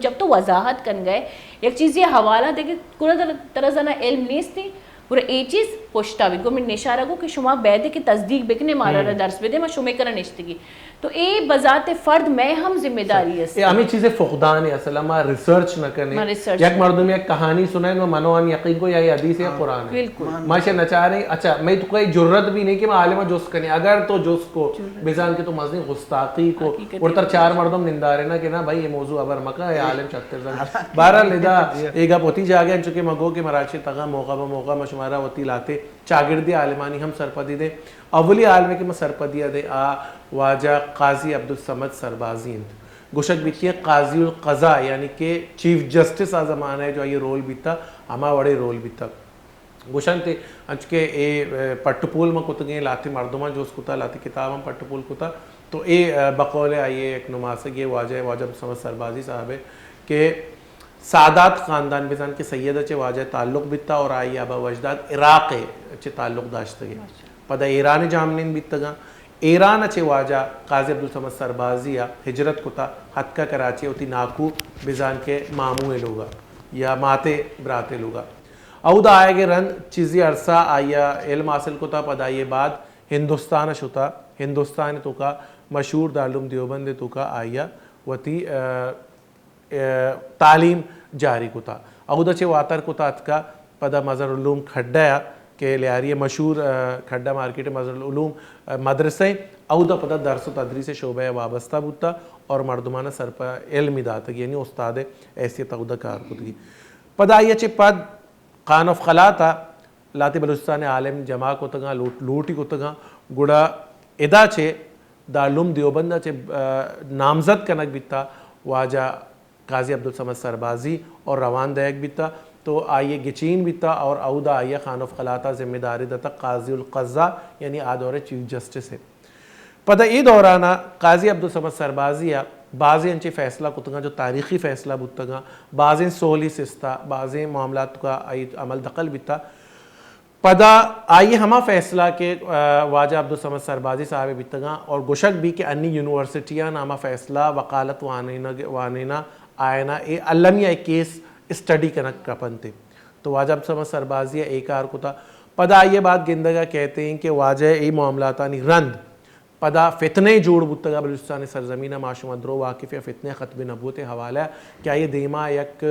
جب تو وضاحت کن گئے، یک چیز یہ حوالہ دے کہ کل طرح زنا علم نیستی، اور اے چیز پشتا بی گو من نشارہ گو کہ شما بیدے کہ تصدیق بکنے، مارا را درس بدے، ما شمے کرا نشتگی۔ تو اے بذات فرد میں ہم ذمہ داری است۔ اے ہمیں چیزیں فقدان ہے، اصلا ما ریسرچ نہ کنے۔ ما ریسرچ یک نہ مردم یک کہانی سنائے، ما منو ہم یقین کو یا یہ حدیث ہے یا قرآن ہے۔ بالکل۔ ما شے نچارے، اچھا، میں تو کوئی جرت بھی نہیں کہ ما عالمہ جست کنے۔ اگر تو جست کو، بزان کہ تو مزنی گستاخی کو، حقیقت اور تر ہے۔ چار مردم نندارے نا کہ نا بھائی یہ موضوع ابر مکا ہے، عالم چتر زن۔ بہرحال ادا اے گپ ہوتی جاگہ، چونکہ ما گو کہ مراچی تگا موقع بہ موقع ما شمارا ہوتی لاتے چاگردی عالمانی ہم سرپدی دے۔ اولی عالمے کہ ما سرپدی دے آ واجہ قاضی عبدالصمد سربازی انت۔ گوشگ بیتی قاضی القضا، یعنی کہ چیف جسٹس آ زمانہ ہے جو آئی رول بیتا، ہما وڑے رول بیتا۔ گوشنت انچ کہ اے، اے، پٹ پول ما کتگیں، لاتے مردماں جوست کتا، لاتے کتاباں پٹ پول کتا، تو اے، اے، بقول آئی یک نماسگے واجہ، واجہ عبدالصمد سربازی صاحب ہے کہ سادات خاندان بزان کہ سید چہ واجہ تعلق بیتا اور آئی آبا و اجداد عراق چہ تعلق داشتگے۔ پدا ایران جامنین بیتگاں۔ ایران چہ واجہ قاضی عبدالصمد سربازی ہجرت کتا، ہتکا کراچی وتی ناکو بزان کہ مامو لوگا یا ماتے براتے لوگا۔ اودا آئیگے رند چیزی عرصہ آئی علم حاصل کتا، پدا آئی بعد ہندوستان شتا، ہندوستان توکا مشہور دارالعلوم دیوبند توکا آئی وتی، ا، ا، تعلیم جاری کتا۔ اودا چہ واتر کتا اتکا پدا مظہر العلوم کھڈا کہ لیاری مشہور، ا، کھڈا مارکیٹ مظہر العلوم، ا، مدرسہ، اودا پدا درس و تدریس شعبہ وابستہ بوتا اور مردمانہ سرپا علمی داتگ، یعنی استاد حیثیت اودا کار کتگی۔ پدا آئی چہ پد خان آف قلات ء لہتے بلوچستان ء عالم جمع کتگاں، لوٹ، لوٹی کتگاں، گڑا ادا چہ دارالعلوم دیوبند ء چہ، آ، نامزد کنگ بیتا واجہ قاضی عبدالصمد سربازی اور روان دئیگ بیتا تو آئی ء گچین بیتا اور اودا آئی ء خان آف قلات ء ذمہ داری داتا قاضی القضا، یعنی آ دور ء چیف جسٹس ء۔ پدا اے دوران ء قاضی عبدالصمد سربازی ء بازیں انچیں فیصلہ کتگاں جو تاریخی فیصلہ بوتگاں، بازیں سولی سستا، بازیں معاملات کا آئی عمل دخل بیتا۔ پدا آئی ہما فیصلہ کہ، آ، واجہ عبدالصمد سربازی صاحب بیتگاں اور گوشگ بی کہ انی یونیورسٹیاں ہما فیصلہ وکالت وانینگ، وانینا آئینا اے المی ء کیس اسٹڈی کنگ کپنتے۔ تو واجہ عبدالصمد سربازی ء اے کار کتا۔ پدا آئی ء بعد گندگ ء کہتے ہیں کہ واجہ اے معاملاتانی رند پدا فتنے جوڑ بوتگا بلوچستان سرزمین ء، ما شما درو واقف ء فتنے ختم نبوت ء حوالہ کہ آئی دیما یک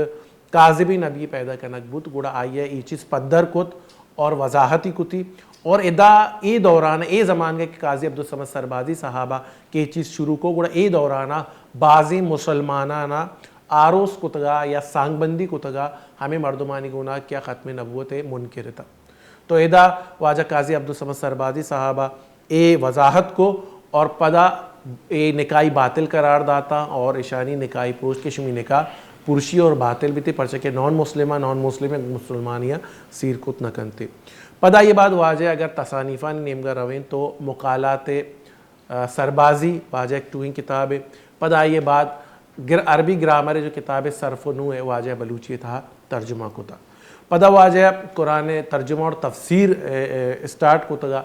کاذب نبی پیدا کنگ بوت، گڑا آئی ء اے چیز پدر کت اور وضاحتی کتی اور ادا اے دوران اے زمانگے کہ قاضی عبدالصمد سربازی صاحبہ کہ اے چیز شروع کو، گڑا اے دورانا بازیں مسلمانانا آروس کتگا یا سانگ بندی کتگا ہمیں مردمانی گونا کیا ختم نبوت منکر تا۔ تو ادا واجہ قاضی عبدالصمد سربازی صاحبہ اے وضاحت کو اور پدا اے نکاحی باطل قرار داتا اور اشانی نکاحی پروش کہ شمی نکاح پرشی اور باطل بیتے، پرچہ کہ نان مسلم، نان مسلم مسلمانیاں سیر کت نہ کنتے۔ پدا یہ بعد واجہ اگر تصانیفانی نیمگا رویں تو مقالات، آ، سربازی واجہ ایک ٹوہیں کتاب ہے۔ پدا یہ بعد گر-، عربی گرامر جو کتاب ہے صرف و نحو ہے واجہ بلوچی تہا ترجمہ کتا۔ پدا واجہ قرآن ترجمہ اور تفسیر، اے، اے، اسٹارٹ کتگا،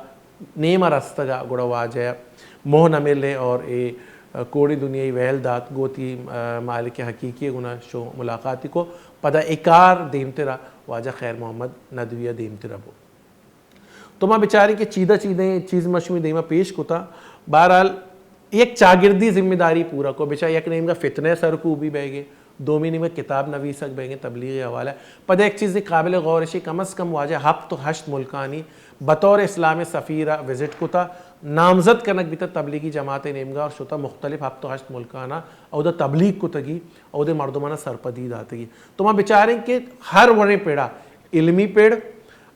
نیم ء رستگا، گڑا واجہ موہ نہ ملے اور اے، ا، کوڑی دنیای ویل دات، گوتی، ا، مالک حقیقی گنا شو ملاقاتی کو۔ پدا اے کار دیمترا واجہ خیر محمد ندوی دیمترا بو۔ تو ما بچاریں کہ چیدہ چیدیں چیز ما شمی دیما پیش کتا۔ بہرحال، یک چاگردی ذمہ داری پورا کو، بچا یک نیمگا فتنہ سرکوبی بیگے، دومی نیمگا کتاب نویسگ بیگے تبلیغ حوالہ۔ پدا یک چیز قابل غور اشی، کم از کم واجہ ہفت و ہشت ملکانی بطور اسلام سفیر وزٹ کتا، نامزد کنگ بیتا تبلیغی جماعت نیمگا اور شتا مختلف ہفت و ہشت ملکانا اودا تبلیغ کتگی، اودے مردمانا سرپدی داتگی۔ تو ما بچاریں کہ ہر وڑیں پڑا، علمی پڑ،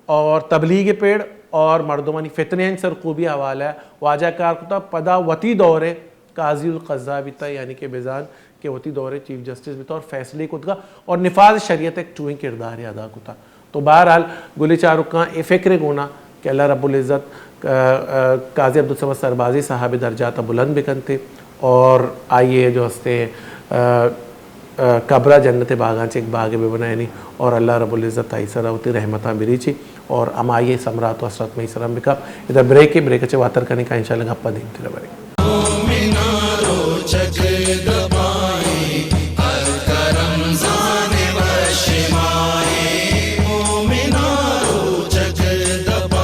اور تبلیغ پڑ اور مردمانی فتنے سرکوبی حوالہ واجہ کار کتا۔ پدا وتی دور قاضی القضا بیتا، یعنی کہ بزان کہ وتی دور چیف جسٹس بیتا اور فیصلے کتگا اور نفاذ شریعت ایک ٹوہیں کردار ادا کتا۔ تو بہرحال گلی چاروکاں اے فکر گونا کہ اللہ رب العزت، آ، آ، قاضی عبدالصمد سربازی صاحب درجات بلند بکنتے اور آئیے جو ہستے، آ، آ، قبرہ جنت باغاں چہ ایک باغ بہ بنائینی اور اللہ رب العزت آئی سرا وتی رحمتاں بریچی اور ہمائی ثمرات و حسرت مئی سرا بکا۔ ادا بریک، بریک چہ واتر کنی کا انشاءاللہ گپا دیم تیرا برے۔ مومنا روچگ دپائیں، ہلک رمضان وش ماہیں۔ مومنا روچگ دپائیں،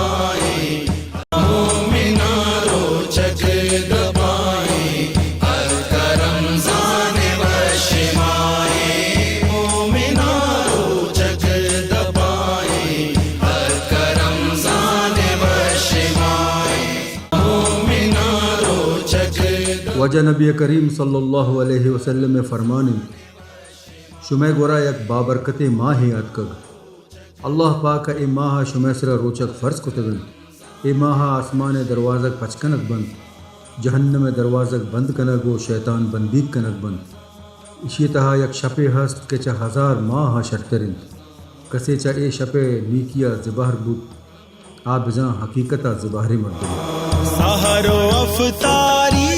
واجہ نبی کریم صلی اللہ علیہ وسلم ءِ فرمان انت، شمئے گورا یک بابرکتیں ماہے آتکگ۔ اللہ پاک ءَ اے ماہ ءَ شمئے سرا روچگ فرض کتگ انت۔ اے ماہ ءَ آسمان ءِ دروازگ پچ کنگ بنت، جہنم ءِ دروازگ بند کنگ ءُ شیطان بندیگ کنگ بنت۔ ایشی ءِ تہا یک شپے ہست کہ چہ ہزار ماہ ءَ شرتر انت۔ کسے چہ اے شپ ءِ نیکی ءَ زبہر بوت، آ بزاں حقیقت ءَ زبہریں مردمے۔ سحر و افطاری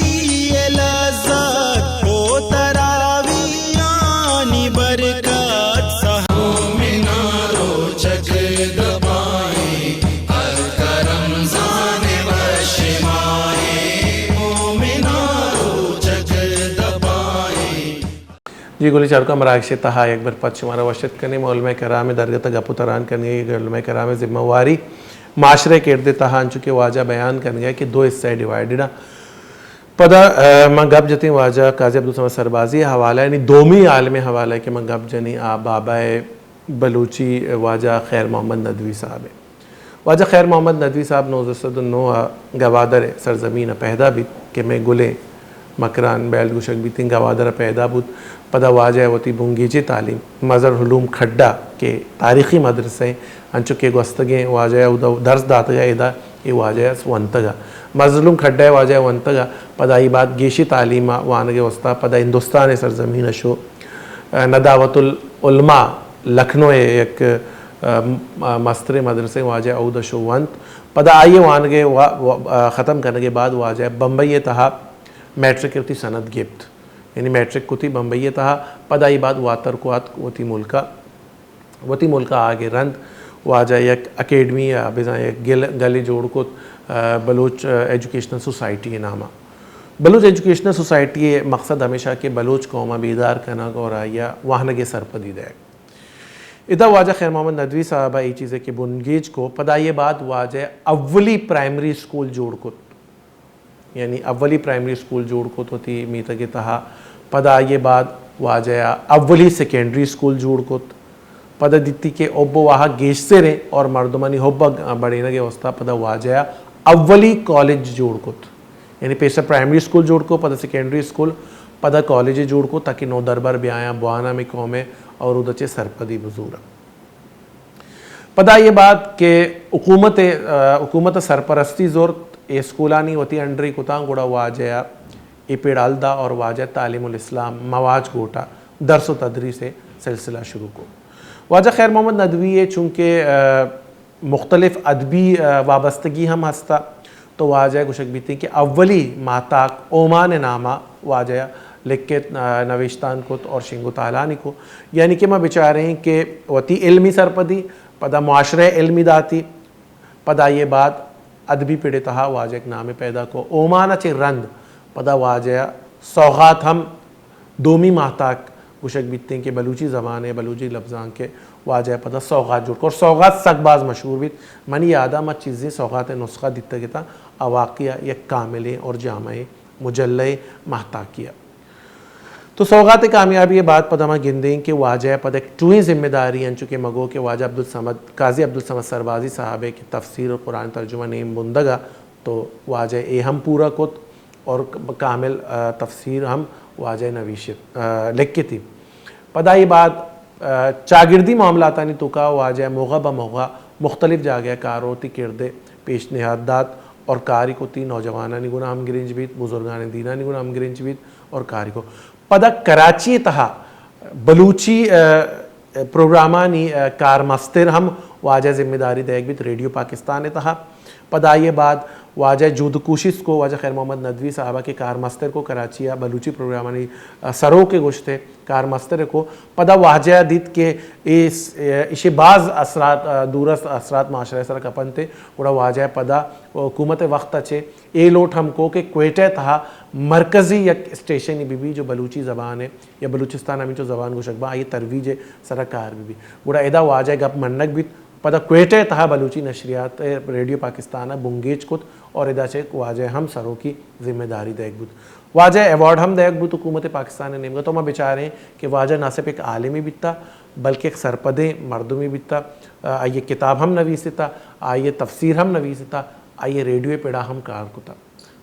لذت و تراویحانی برکت، سحر مومناں روچگ دپائیں، ہلکا رمضان بخش مائیں، مومناں روچگ دپائیں۔ جی گلیں چاروکاں، مراگش ءِ تہا یک بر پد شمارا وش اتک کنیں۔ ما علماء کرام ءِ درگت ءَ گپ ءُ تران کنگ ءَ، علماء کرام ءِ ذمہ واری معاشرہ ءِ کرد ءِ تہا انچو کہ واجہ بیان کنگ ءَ کہ دو حصہ ءَ ڈیوائیڈڈ ءَ۔ پدا، آ، ما گپ جتیں واجہ قاضی عبدالصمد سربازی ءِ حوالہ ءَ، یعنی دومی عالم ءِ حوالہ ءَ کہ ما گپ جنیں، آ بابا ءِ بلوچی واجہ خیر محمد ندوی صاحب ءِ۔ واجہ خیر محمد ندوی صاحب نوزدہ سد و نو ءَ گوادر ءِ سرزمین ءَ پیدا بیت کہ مئے گلیں مکران بیلٹ گوشگ بیتیں، گوادر ءَ پیدا بوت۔ پدا واجہ ءَ وتی بنگیجی تعلیم مظہر العلوم کھڈا کہ تاریخی مدرسہ ایں، انچو کہ گوستگیں واجہ ءَ اودا درس داتگ ءُ ادا اے واجہ ءَ ونتگ ءَ۔ مظہر العلوم کھڈا ءَ واجہ ءَ ونتگ ءَ، پدا آئی ءَ بعد گیشی تعلیم ءِ وانگ ءِ واستہ پدا ہندوستان ءِ سرزمین ءَ شو، ندوۃ العلماء لکھنؤ ءِ یک، ء، م-، مستریں مدرسہ واجہ ءَ اود ءَ شو ونت۔ پدا آئی ءِ وانگ ءِ وا-، وا-، ء، ختم کنگ ءِ بعد واجہ ءَ بمبئی ءِ تہا میٹرک ءِ وتی سند گپت۔ یعنی میٹرک کتی بمبئی ءِ تہا، پدا آئی ءَ بعد واتر کو آتک وتی ملک ءَ۔ وتی ملک ءَ آگ ءَ رند واجہ ءَ یک اکیڈمی یا بزاں یک گل-، گلے جوڑ کت، ء، بلوچ، ء، ایجوکیشنل سوسائٹی ءِ نام ءَ۔ بلوچ ایجوکیشنل سوسائٹی ءِ مقصد ہمیش اَت کہ بلوچ قوم ءَ بیدار کنگ اور آئی ءَ وانگ ءِ سرپدی دئیگ۔ ادا واجہ خیر محمد ندوی صاحب ءَ اے چیز ءِ کہ بنگیج کو، پدا آئی ءَ بعد واجہ ءَ اولی پرائمری اسکول جوڑ کت۔ یعنی اولی پرائمری اسکول جوڑ کت وتی میتگ ءِ تہا۔ پدا آئی ءَ بعد واجہ ءَ اولی سیکنڈری اسکول جوڑ کت۔ پدا دیتی کہ حب ءُ واہگ گیشتر ایں اور مردمانی حب ءِ بڑینگ ءِ واستہ پدا واجہ ءَ اولی کالج جوڑ کت۔ یعنی پیسر پرائمری اسکول جوڑ کت، پدا سیکنڈری اسکول، پدا کالج جوڑ کت تاکہ نودربر بیایاں، بواناں ہمے قوم ءِ اور اودا چہ سرپدی بزوراں۔ پدا آئی ءَ بعد کہ حکومت ءَ، ء، حکومت ءَ سرپرستی زرت، اے اسکولانی وتی انڈر ءَ کتاں، گڑا واجہ ءَ اے پیڑ ہل دا اور واجہ ءَ تعلیم الاسلام مواج گوٹا درس و تدریس ءِ سلسلہ شروع کو۔ واجہ خیر محمد ندوی ءَ چونکہ، ء، مختلف ادبی، ء، وابستگی ہم ہستا، تو واجہ ءَ گوشگ بیتیں کہ اولی ماہتاک اومان ءِ نام ءَ واجہ ءَ لکھت، ء، نوشتان کت اور شنگ و تالانی کو۔ یعنی کہ ما بچاریں کہ وتی علمی سرپدی، پدا معاشرہ ءِ علمی داتی، پدا آئی ءَ بعد ادبی پڑ ءِ تہا واجہ ءَ یک نامے پیدا کو۔ اومان ءَ چہ رند پدا واجہ ءَ سوغات ہم دومی ماہتاک گوشگ بیتیں کہ بلوچی زبان ءِ، بلوچی لبزانک ءِ، واجہ ءَ پدا سوغات جوڑ کو۔ اور سوغات سک باز مشہور بیت۔ منی یاد ءَ ما چیزیں سوغات ءِ نسخہ دیتگ اتاں، آ واقعی یک کاملیں اور جامعیں مجلہ ماہتاکی ءَ۔ تو سوغات ءِ کامیابی ءَ بعد پدا ما گندیں کہ واجہ ءَ پدا یک ٹوہیں ذمہ داری، انچو کہ ما گو کہ واجہ عبدالصمد، قاضی عبدالصمد سربازی صاحب ءِ کہ تفسیر قرآن ترجمہ نیم بندگ ءَ، تو واجہ ءَ اے ہم پورا کت اور ک-، کامل، ء، تفسیر ہم واجہ ءَ نویشت، ء، لکھتی۔ پدا آئی ءَ بعد، ء، چاگردی معاملاتانی توکا واجہ ءَ موغا بہ موغا مختلف جاگہ ءَ کار ءُ وتی کرد ءِ پیشنہاد دات اور کاری کتی، نوجوانانی گون ءَ ہمگرنچ بیت، بزرگان دینانی گون ءَ ہمگرنچ بیت اور کاری کو۔ پدا کراچی ءِ تہا بلوچی، ء، پروگرامانی، ء، کارمستر ہم واجہ ءَ ذمہ داری دئیگ بیت ریڈیو پاکستان ءِ تہا۔ پدا آئی ءَ بعد واجہ ءَ جہد و کوشست کو، واجہ خیر محمد ندوی صاحب ءَ کہ کارمستر کو کراچی ءَ بلوچی پروگرامانی، ء، سروک ءِ گوشت ءِ کارمستر ءِ کو۔ پدا واجہ ءَ دیت کہ اے س-، ء، ایشی باز اثرات، ء، دورست اثرات معاشرہ ءِ سرا کپنت ءِ، گڑا واجہ ءَ پدا حکومت ءِ وخت ءَ چہ اے لوٹ ہم کو کہ کوئٹہ ءِ تہا مرکزی یک اسٹیشنے بہ بی جو بلوچی زبان ءِ یا بلوچستان ءَ ہمینچو زبان گوشگ باں، آئی ءِ ترویج ءِ سرا کار بہ بی۔ گڑا ادا واجہ ءِ گپ منگ بیت۔ پدا کوئٹہ ءِ تہا بلوچی نشریات ءِ ریڈیو پاکستان ءَ بنگیج کت اور ادا چہ واجہ ءَ ہم سروکی ذمہ داری دئیگ بوت۔ واجہ ءَ ایوارڈ ہم دئیگ بوت حکومت پاکستان ءِ نیمگ ءَ۔ تو ما بچاریں کہ واجہ نہ صرف یک عالمے بیتا، بلکہ یک سرپدیں مردمے بیتا۔ آئی ءَ کتاب ہم نویستا، آئی ءَ تفسیر ہم نویستا، آئی ء ریڈیو ء پڑا ہم کار کتا۔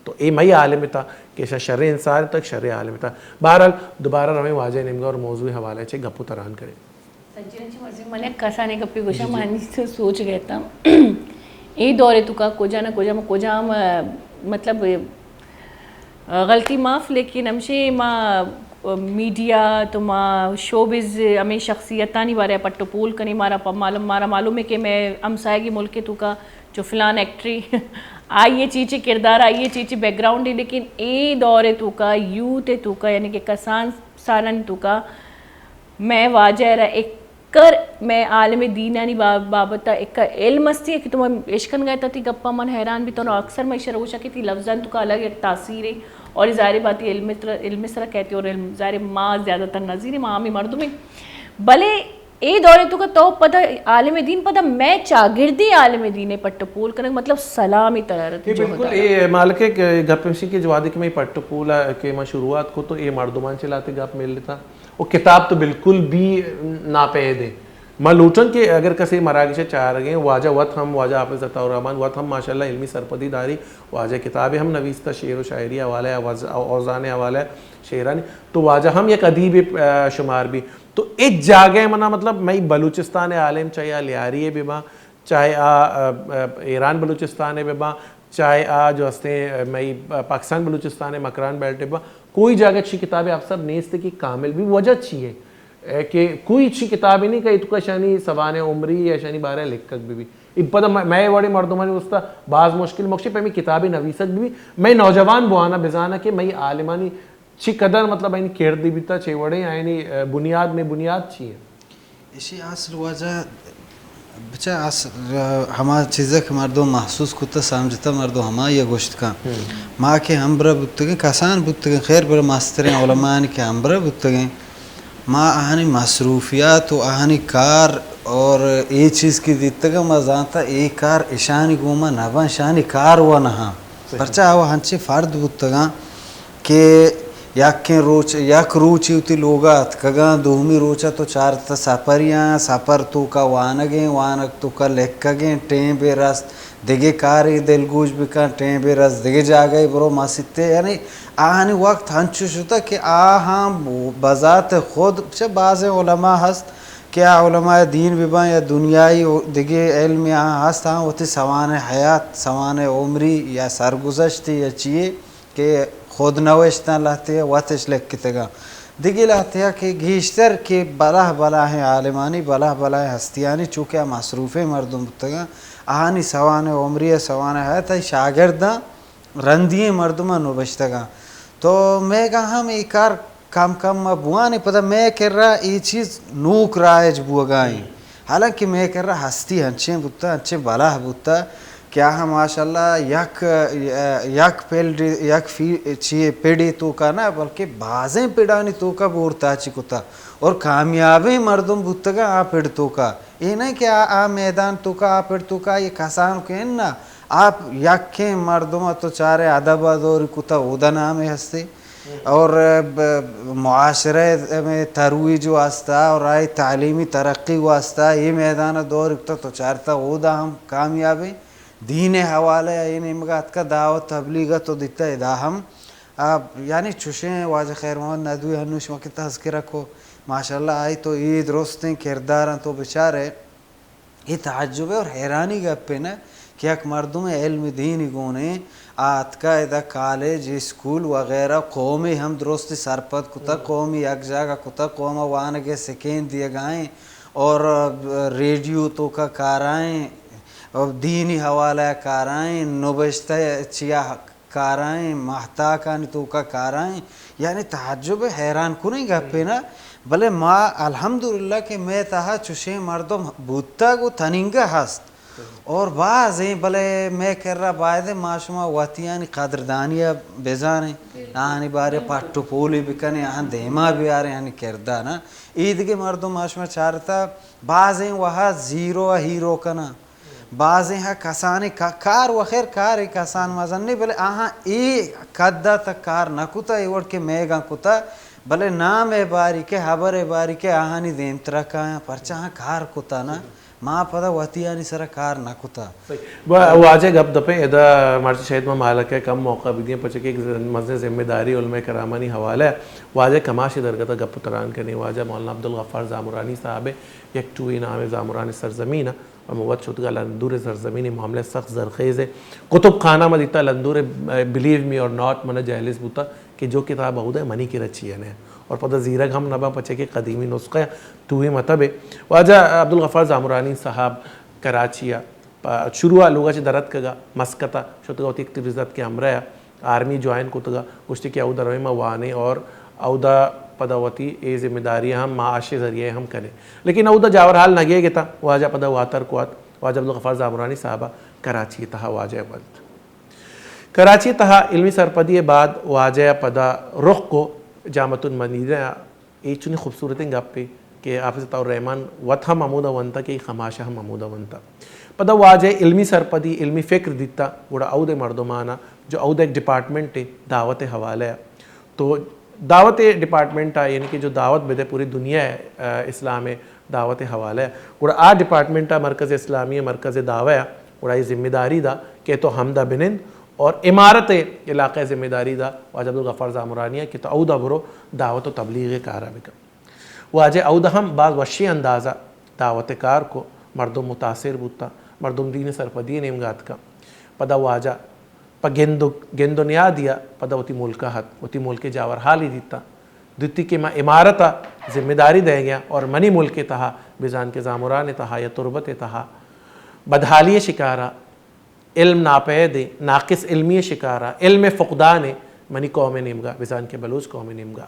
تو اے مئی عالم تا کہ شریں انسان تک شریں عالم تا۔ بہرحال، دوبارہ رویں واجہ نیمگا اور موضوع حوالے چے گپ و تران کریں۔ سجین چی مرضی، من یک کسانیں گپے گوشاں، من سوچ گئے تا۔ اے دور تو کا کجا نہ کجا، کجام، مطلب، غلطی معاف، لیکن ہمشے ما میڈیا تو ما شوبز ہمیں شخصیتانی بارے پٹ و پول کنیں، مارا پ-، معلوم، مارا معلوم ہے کہ میں ہمسائگی ملک تو کا جو فلان ایکٹری آئی چیچے کردار، آئی چیچے بیک گراؤنڈ ہے، لیکن اے دور تو کا، یوتھ تو کا، یعنی کہ کسان سالن تو کا میں واجہ را ایک کر میں عالم دینانی با-، بابت ء ایک علم استی کہ تو من اشکن گئے تھی گپا من حیران بھی تو اکثر میں اشرا گوشا کہ تھی لفظان تو کا الگ ایک تاثیر ہے اور ظاہر بات ہے علم تر-، علم سرا کہتے اور علم ظاہر ما زیادہ تر نظیر ما عامی مردم ہیں۔ بلے اے دورے تو کا تو پدا عالم دین پدا میں چاگردی عالم دین پٹ پول کنگ مطلب سلامی ترارت اے جو بالکل۔ اے مالک گپ ہمشی کہ جوادی کہ میں پٹ پول کہ ما شروعات کو تو اے مردمان چلاتے گپ مل لیتا۔ و کتاب تو بالکل بھی ناپید ہے۔ ما لوٹن کہ اگر کسے مراگش چارگیں، واجہ وت ہم، واجہ حافظ عطا الرحمن وت ہم ماشاءاللہ علمی سرپدی داری، واجہ کتابے ہم نویستہ، شعر و شاعری حوالہ، اوز-، اوزان حوالہ، شعرانی، تو واجہ ہم یک ادیب، آ، شمار بھی۔ تو اچ جاگہ منا مطلب مئی بلوچستان عالم چاہے آ لیاری بباں، چاہے آ، آ، آ، ایران بلوچستان ء بہ باں، چاہے آ جو ہستیں، آ، مئی، آ، پاکستان بلوچستان ء مکران بیلٹ ء بہ باں، کوئی جاگہ چی کتاب افسر نیست کہ کامل بھی۔ وجہ چی ہے؟ اے کہ کوئی چی کتاب نہیں کہ اتکا شانی سوانح عمری یا شانی بارے لکھک بھی بھی۔ اب پدا مئے، مئے وڑے مردمانی واسطہ باز مشکل مکشی پیمی کتابی نویسک بھی بھی۔ مئے نوجوان بوانا بزانا کہ مئی عالمانی چی قدر مطلب آئینی کردی بیتا، چی وڑے آئینی، آ، بنیاد میں بنیاد چی ہے؟ ایشی اصل واجہ بچہ اصل ہما چیزے کہ مردم محسوس کتا سمجھتا مردم ہمائی گوشت کن۔ ما کہ ہمبرا بوتگیں، کسان بوتگیں، خیر بر مستریں علماء کہ ہمبرا بوتگیں، ما آہانی مصروفیات و آہانی کار اور اے چیز کہ دیتگا ما زانتا اے کار اشانی گوما نباں، اشانی کار و نہاں۔ پرچا او ہنچیں فرد بوتگاں کہ یکیں روچ، یک روچے وتی لوگا اتکگاں، دومی روچا تو چارتہ سپریاں، سپر توکا وانگیں، وانگ توکا لکھگیں، ٹیم بے رست دگہ کارے دلگوش بکن، ٹیم بے رست دگہ جاگہے برو مسیتے، یعنی آہانی وقت ہنچو شتہ کہ آہاں بذات خود چہ بازیں علماء ہست کہ آ علماء دین بباں یا دنیائی و دگہ علم آہاں ہست، آہاں وتی سوانح حیات، سوانح عمری یا سرگذشتی یا چیے کہ خود نوشتاں لہتے وتش لکھتگاں۔ دگہ لہتے کہ گیشتر کہ بلاہ بلاہیں عالمانی، بلاہ بلاہیں ہستیانی، چونکہ آ مصروفیں مردم بوتگاں، آہانی سوانح عمری ء سوانح حیات ء شاگرداں رندی ئیں مردماں نبشتگاں۔ تو مئیگا ہم اے کار کم کم ء بوان انت، پدا مئے کرا اے چیز نوک رائج بوگا انت۔ حالانکہ مئے کرا ہستی انچیں بوتہ، انچیں بلاہ بوتہ کہ آہاں ماشاءاللہ یک، یک فیلڈ، یک فی-، چیے پڑے توکا نہ، بلکہ بازیں پڑانی توکا بور تاچی کتہ اور کامیابیں مردم بوتگاں آ پڑ توکا۔ اے نہ کہ آ، آ میدان توکا، آ پڑ توکا، اے کسان کہ انت نہ، آپ یکیں مردم ء تو چارے ادب ء دور کتہ، اودا نامے ہستے۔ اور ب-، معاشرہ میں ترویج واسطہ اور آئی تعلیمی ترقی واسطہ اے میدان ء دور کتہ تو چارتہ اودا ہم کامیابیں۔ دین حوالہ ء اے نیمگا اتکہ دعوت تبلیغ ء تو دیتہ ادا ہم۔ آ، یعنی چوشیں واجہ خیر محمد ندوی ہنوش ما کہ تذکرہ کو، ماشاءاللہ آئی تو اے درستیں کرداراں تو بچارے۔ اے تعجب ء اور حیرانی گپے نہ کہ یک مردم علم دینی گونے آتکا ادا کالج، اسکول وغیرہ قومی ہم درستی سرپد کتہ، قومی یک جاگہ کتہ، قوم ء وانگ ء سکین دیگائیں اور ریڈیو توکا کارائیں اور دینی حوالہ کارائیں، نبشتہ چیا کارائیں، ماہتاکانی توکا کارائیں، یعنی تعجب ء حیران کنیں گپے نہ، بلے ما الحمدللہ کہ مئے تہا چشیں مردم بوتگ و تنینگہ ہست اور بازیں، بلے مئے کرا باید ما شما وتیانی قدردانی ء بزانیں، آہانی بارے پٹ و پولی بکنیں، آہاں دیما بیاریں، آہانی کردار ء۔ ایدگہ مردم ما شما چارتا بازیں وہا زیرو ء ہیرو کناں۔ بازیں ہا کسانیں کا-، کار و خیر کارے کسان مزن نے، بلے آہاں اے قد ء تک کار نہ کتہ، اے وڑ کہ میگاں کتہ، بلے نام ء باری کہ ہبر ء باری کہ آہانی دیمترا کایاں، پرچا آہاں کار کتہ نہ، ما پدا وتیانی سرا کار نہ کتا۔ صحیح۔ وا-، واجہ گپ دپے ادا مرچی شاید ما مالک ء کم موقع بدیاں، پرچہ کہ یک ز-، مزن ذمہ داری علماء کرامانی حوالہ ء۔ واجہ کماشے درگت ء گپ ء تران کنیں، واجہ مولانا عبدالغفار زامرانی صاحب ء یک ٹوہے نام ء زامران سرزمین ء، و من وت شتگاں لندور سرزمین ء، معاملہ سخت زرخیز ء۔ کتب خانہ ما دیتا لندور ء، believe me or not، من جہلس بوتا کہ جو کتاب اود ء منی کرا چی ء نہ، اور پدا زیرگ ہم نہ باں، پرچہ کہ قدیمی نسخہ ء ٹوہے مطب ء۔ واجہ عبدالغفار زامرانی صاحب کراچی ء پہ شروع ء لوگ ء چہ در اتکگ ء مسقط ء شتگ ء وتی یک تریزتکیں ہمراہ ء آرمی جوائن کتگ ء گوشتی کہ اودا رویں ما وانیں اور اودا پدا وتی اے ذمہ داری ہم معاش ء ذریعہ ہم کنیں۔ لیکن اودا جاور حال نہ گیگ اتاں، واجہ پدا واتر کو ات، واجہ عبدالغفار زامرانی صاحب ء کراچی ء تہا واجہ ء ونت۔ کراچی ء تہا علمی سرپدی ء بعد واجہ ء پدا رخ کو جامعۃ المدینہ ء۔ اے چنی خوبصورتیں گپے کہ حافظ عطاء الرحمن وت ہم ہمودا ونتا کہ اے خماشہ ہم ہمودا ونتا۔ پدا واجہ علمی سرپدی، علمی فکر دیتا، گڑا اود ء مردمانا جو اود ء یک ڈپارٹمنٹ ء دعوت ء حوالہ ء، تو دعوت ء ڈپارٹمنٹ ء، یعنی کہ جو دعوت بدے پوری دنیا ء، آ، اسلام ء دعوت ء حوالہ ء، گڑا آ ڈپارٹمنٹ ء مرکز اسلامی ء مرکز دعوی ء گڑا اے ذمہ داری دا کہ تو ہمدا بنند اور امارت ء علاقہ ء ذمہ داری دا واجہ عبدالغفار زامرانی ء کہ تو اودا برو دعوت و تبلیغ ء کارا بکن۔ واجہ اودا ہم باز وشیں اندازا دعوت ء کار کو، مردم متاثر بوتا، مردم دین ء سرپدی ء نیمگا اتکا۔ پدا واجہ پہ گند و، گند و نیادی ء پدا وتی ملک ء ات، وتی ملک ء جاور حالی دیتا۔ دیتی کہ ما امارت ء ذمہ داری دئیگ ء اور منی ملک ء تہا بزان کہ زامران ء تہا یا تربت ء تہا بدحالی ء شکارا علم ناپید ء ناقص علمی ء شکارا علم ء فقدان ء منی قوم ء نیمگا بزان کہ بلوچ قوم ء نیمگا۔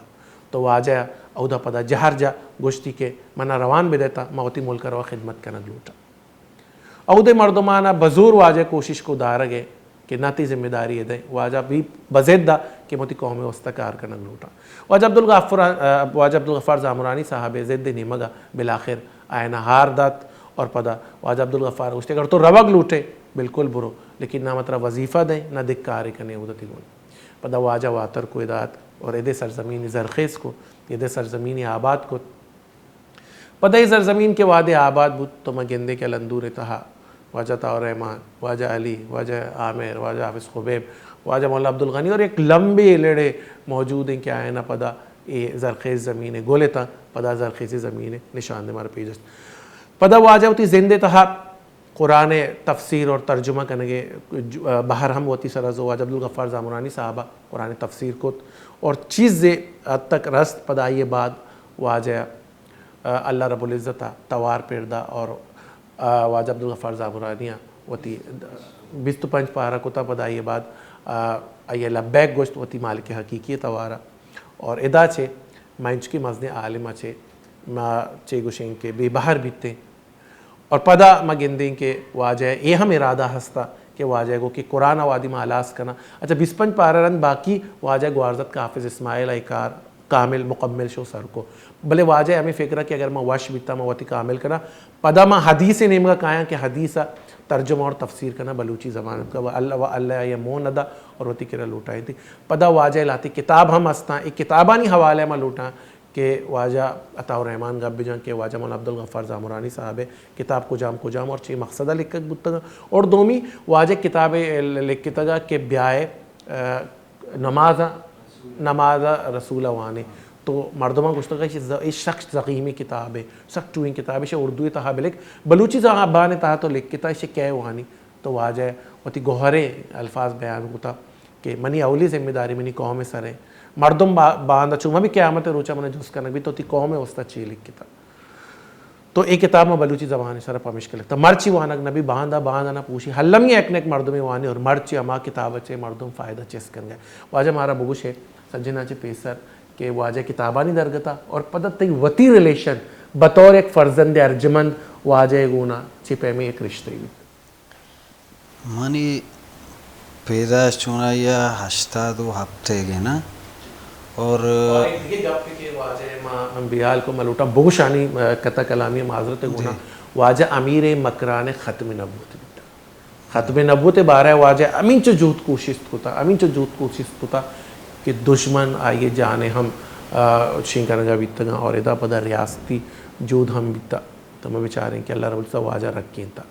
تو واجہ اودا پدا جہر جا گوشتی کہ منا روان بدئے تا ما وتی ملک ء روا خدمت کنگ لوٹاں۔ اودے مردمانا بزور واجہ کوشش کو دارگ ء کہ نہ تئی ذمہ داری ء دئے، واجہ بی بزد ء کہ من وتی قوم ء واستہ کار کنگ لوٹاں۔ واجہ عبدالغفار، واجہ عبدالغفار زامرانی صاحب ء زد ء نیمگ ء بلاخر آیانا ہار دات اور پدا واجہ عبدالغفار ء گوشت اگر تو روگ لوٹے بالکل برو، لیکن نہ من ترا وظیفہ دئیں نہ دگہ کارے کنیں اود ء تئی گون۔ پدا واجہ واتر کو ادا ات اور ادے سرزمین ء زرخیز کو، ادے سرزمین ء آباد کت۔ پدا اے سرزمین کہ وہدے آباد بوت تو ما گندیں کہ لندور ء تہا واجہ عطاء الرحمن، واجہ علی، واجہ عامر، واجہ حافظ خبیب، واجہ مولانا عبدالغنی اور یک لمبے لڑے موجود ہیں کہ آیانا پدا اے زرخیز زمین ء گل اتاں، پدا زرخیزی زمین ء نشان دے مارا پیش داشت۔ پدا واجہ وتی زند ء تہا قرآن ء تفسیر اور ترجمہ کنگ ء جو-، بہر ہم وتی سرا زو۔ واجہ عبدالغفار زامرانی صاحب ء قرآن ء تفسیر کت اور چیزے حد تک رست۔ پدا آئی ء بعد واجہ ء اللہ رب العزت ء توار پر دا اور، آ، واجہ عبدالغفار زامرانی ء وتی بیست و پنچ پارہ کتا۔ پدا آئی ء بعد، آ، آئی ء لبیک گوشت وتی مالک حقیقی ء توار ء۔ اور ادا چہ ما انچکیں مزنیں عالم ء چہ ما چے گوشیں کہ بے بہر بیتیں۔ اور پدا ما گندیں کہ واجہ ء اے ہم ارادہ ہستا کہ واجہ ء گو کہ قرآن ء وادی ما ہلاس کناں۔ اچھا، بیست پنچ پارہ رند باقی واجہ ء گوارزت کہ حافظ اسماعیل ء اے کار کامل مکمل شو سر کو۔ بلے واجہ ء ہمے فکر ء کہ اگر ما وش بیتاں ما وتی کامل کناں، پدا ما حدیث ء نیمگا کایاں کہ حدیث ء ترجمہ اور تفسیر کناں بلوچی زبان ء۔ و اللہ، و اللہ ء مون ندا اور وتی کرا لوٹائینتی۔ پدا واجہ ء لہتے کتاب ہم ہستاں، اے کتابانی حوالہ ء ما لوٹاں کہ واجہ عطاء الرحمن گپ بجاں کہ واجہ مولانا عبدالغفار زامرانی صاحب ء کتاب کجام کجام اور چے مقصد ء لکھگ بوتگ اور دومی واجہ کتاب ء لکھتگ کہ بیائے، آ، نماز ء، نماز ء رسول ء وانیں۔ تو مردماں گوشتگ کہ ز-، اے سک زخیمیں کتابے، سک ٹوہیں کتابے، شہ اردو ء تہا بلک بلوچی زبان ء تہا تو لکھتا، شہ کئے وانی؟ تو واجہ وتی گوہریں الفاظ بیان کتا کہ منی اولی ذمہ داری منی قوم ء سر ء۔ مردم با-، باندا چو ہمے قیامت ء روچا من جست کنگ بیت تو وتی قوم ء واسطہ چی لکھتا؟ تو اے کتاب ما بلوچی زبان ء سرا پمشکا لکھتا۔ مرچی وانگ نہ بی، باندا، باندا نہ پوشی، المی یک نک مردمے وانی اور مرچی ہما کتاب ء چہ مردم فائدہ چست کنگ ء۔ واجہ مارا بگوشے سجنا چہ پیسر کہ واجہ کتابانی درگتا اور پدا تئی وتی ریلیشن بطور یک فرزند ارجمند واجہ ء گونا چے پیمیں یک رشتہ بیت؟ منی پیدائش چونائی ء ہشتاد و ہپت ء گنا اور اور ایک دگہ گپے کہ واجہ ما، من بیال کو ملوٹاں بگوشانی، آ، قطع کلامی معذرت گونا، جی۔ واجہ امیر مکران ختم نبوت بیتا۔ ختم نبوت بارہ واجہ ہمینچو جہد کوشست کتا، ہمینچو جہد کوشست کتا کہ دشمن آئی جان ہم، آ، شنگ کنگا بیتگاں اور ادا پدا ریاستی جہد ہم بیتا۔ ما بچاریں کہ اللہ رب العزت واجہ رکینتا۔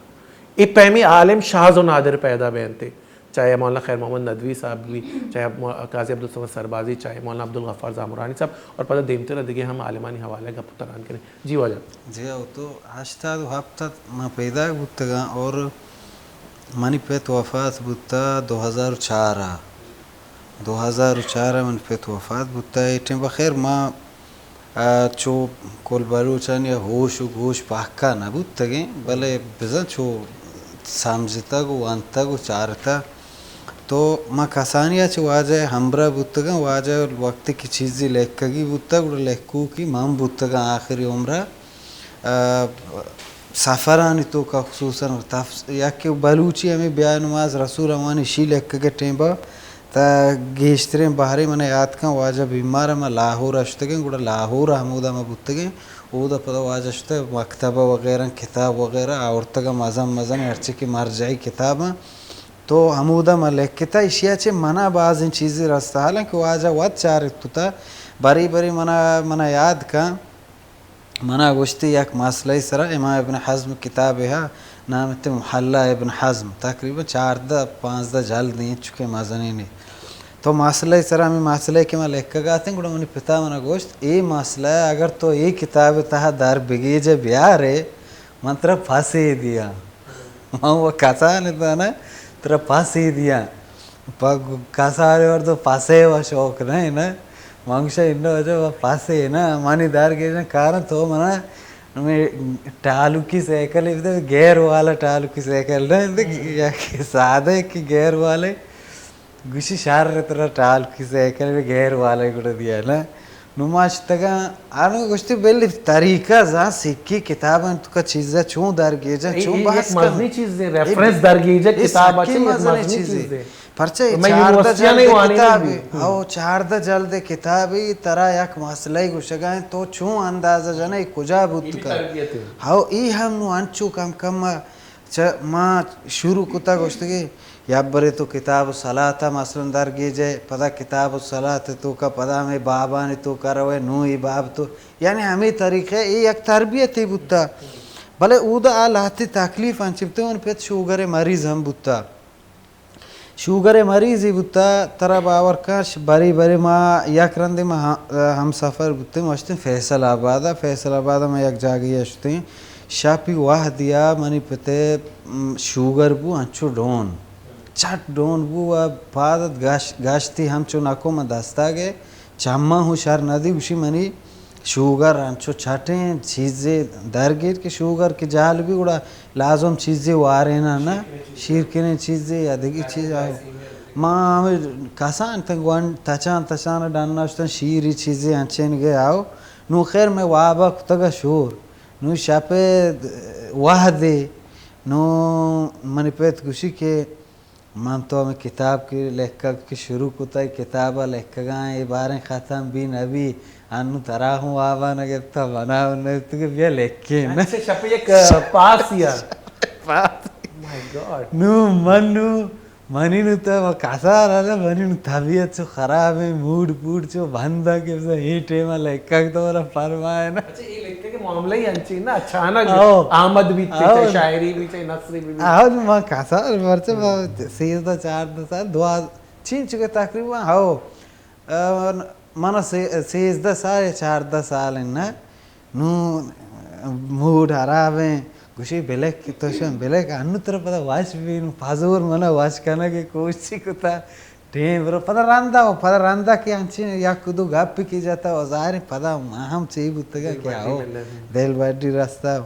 اے پیمیں عالم شاز و نادر پیدا بینتے، چاہے مولانا خیر محمد ندوی صاحب بی، چاہے مو-، قاضی عبدالصمد سربازی، چاہے مولانا عبدالغفار زامرانی صاحب، اور پدا دیمتر دگہ ہم عالمانی حوالہ گپ تران کریں۔ جی واجہ۔ جی، او تو ہشتاد و ہپت ما پیدا بوتگاں اور منی پت وفات بوتا دو ہزار و چار ء۔ دو ہزار و چار ء من پت وفات بوتا۔ اے ٹیم بخیر ما، آ، چو کل بلوچانی ہوش و گوش پہکا نہ بوتگیں، بلے بزاں چو سمجھتگ و ونتگ و چارتگ۔ تو ما کسانی ء چہ واجہ ء ہمراہ بوتگاں، واجہ وقتی کہ چیزی لکھگی بوتگ، گڑا لکھوکی من بوتگاں آخری عمر ء۔ آ، سفرانی توکا خصوصاً تفس-، یکے بلوچی ہمیں بیا نماز رسول امانی شی لکھگے ٹیم با تا گیشتریں بہرے من یاد کن واجہ بیمار ما لاہور اشتگیں، گڑا لاہور ہمودا ما بوتگیں، اودا پدا واجہ شتہ مکتبہ وغیرہ کتاب وغیرہ آورتگا مزن مزن ہرچی کہ مرجعی کتاباں تو ہمودا ما لکھتا اشیا چہ منا بازیں چیزی رستہ حالانکہ واجہ وت چارت کتا بری بری منا، منا یاد کن منا گوشتی یک مسئلہ سرا امام ابن حزم کتابے ہا نام تے محلی ابن حزم، تقریباً چاردہ پانزدہ جلد انچکے مزنینے۔ تو مسئلہ سرا ہمیں مسئلہ کہ ما لکھگا اتیں گڑا منی پتا منا گوشت اے مسئلہ اگر تو اے کتاب تہا در بگیجے بیارے من ترا پھسے دیاں۔ من و کسان اتاں نا ترا پھسے دیاں۔ پہ کسانے وڑ تو پسے و شوق نہ نا۔ من گوشاں انو وجہ و پسے نا منی دار گیجن کارن تو منا نمے ٹالوکی سائیکل بدے گیئر والا ٹالوکی سائیکل نہ بدے یا کہ سادہ کہ گیئر والے گوشی شر ترا ٹالکی سائیکل گیئر والا گڑا دیا نا۔ نو ما شتگاں، آنو گوشتی بل طریقہ زان سکی کتاباں تو کا چیزا چون در گیجا اے، چون اے بحث یک کن۔ مزنی چیز ہے، اے ریفرنس در گیجا اے کتاب سکی اچھے یک مزنی مزنی چیز چیز ہے۔ ہے۔ پرچہ اے میں چاردہ یونیورسٹیاں جلد نہیں وانی کتاب بھی۔ ہے۔ ہو، چاردہ جلد کتاب ہے، ترا یک مسئلہ گوشگا ہے، تو چون اندازہ جنے کجا بوت اے بھی کا۔ تربیت ہے۔ ہو، ای ہم نو انچو کم کم چہ ما شروع کتا گوشتگے یا برے تو کتاب الصلاۃ مثلاً در گیجے، پدا کتاب الصلاۃ توکا پدا ہمے بابانی توکا روے، نوں اے باب تو، یعنی ہمے طریقہ اے یک تربیتے بوتا۔ بلے اودا آ لہتے تکلیف انچ بوتا، من پت شوگر مریض ہم بوتا۔ شوگر مریضی بوتا، ترا باور کن، ش-، برے برے ما یک رندے ما ہم-، ہمسفر بوتیں، ما شتیں فیصل آباد ء، فیصل آباد ء ما یک جاگہے ء شتیں، شپی وہدیا منی پتے، م، شوگر بو انچو ڈون، چٹ ڈون بو و پاد ات گش-، گشتی ہمچو نکو من دستا گئے، چماں ہوں شر ندی، گوشی منی شوگر انچو چٹیں چیزے درگیر کہ شوگر کہ جہل بی گڑا لازم چیزے واریناں نہ، شیرکنیں چیزے یا دگہ چیز۔ آ، ما ہمے کسان تاں گونڈ تچان تچان ڈن نشتن شیری چیزے انچین گئے آؤ۔ نوں خیر میں وابا کتگا شور۔ نوں شپے وہدے۔ نوں منی پت گوشی کہ من تو ہمے کتاب کہ لکھگ کہ شروع کتا، اے کتاب ء لکھگاں، اے باریں ختم بی نہ بی، انوں ترا ہوں وابا نہ گپتا، منا ہوں نہ گپتا کہ بیا لکھیں۔ اچھا، شپ یک، آ، پاس یا۔ پاس۔ مائی گاڈ۔ نوں من نوں، منی نوں تو کسا رہا، منی نوں طبیعت چو خراب ہے، موڈ پوڈ چو بند ہے کہ بس اے ٹائم ء لکھگ تو منا فرمائے نا۔ اچھا، اے لکھگ ء معاملہ ہی انچین نا، اچانک آؤ۔ آمد بیت، آؤ۔ چاہے شاعری بھی، چاہے نثری بھی۔ آؤ، ما کسا، پرچہ ما سیزدہ، چاردہ سال، دو، چین چکے تقریباً، ہاؤ۔ آ، من سے-، سیزدہ سال یا چاردہ سال ہیں نا۔ نوں موڈ ہراب ہیں، گوشی بلک تو شن بلک، انو ترا پدا وش بی، نوں پزور منا وش کنگ ء کوشش کتا۔ ٹیم برو پدا رندا و پدا رندا کہ انچین یک دو گپ کی جتا و ظاہر پدا ما ہم چی بوتگا دل کہ بڈی آؤ ملے۔ دل بڈی رستا۔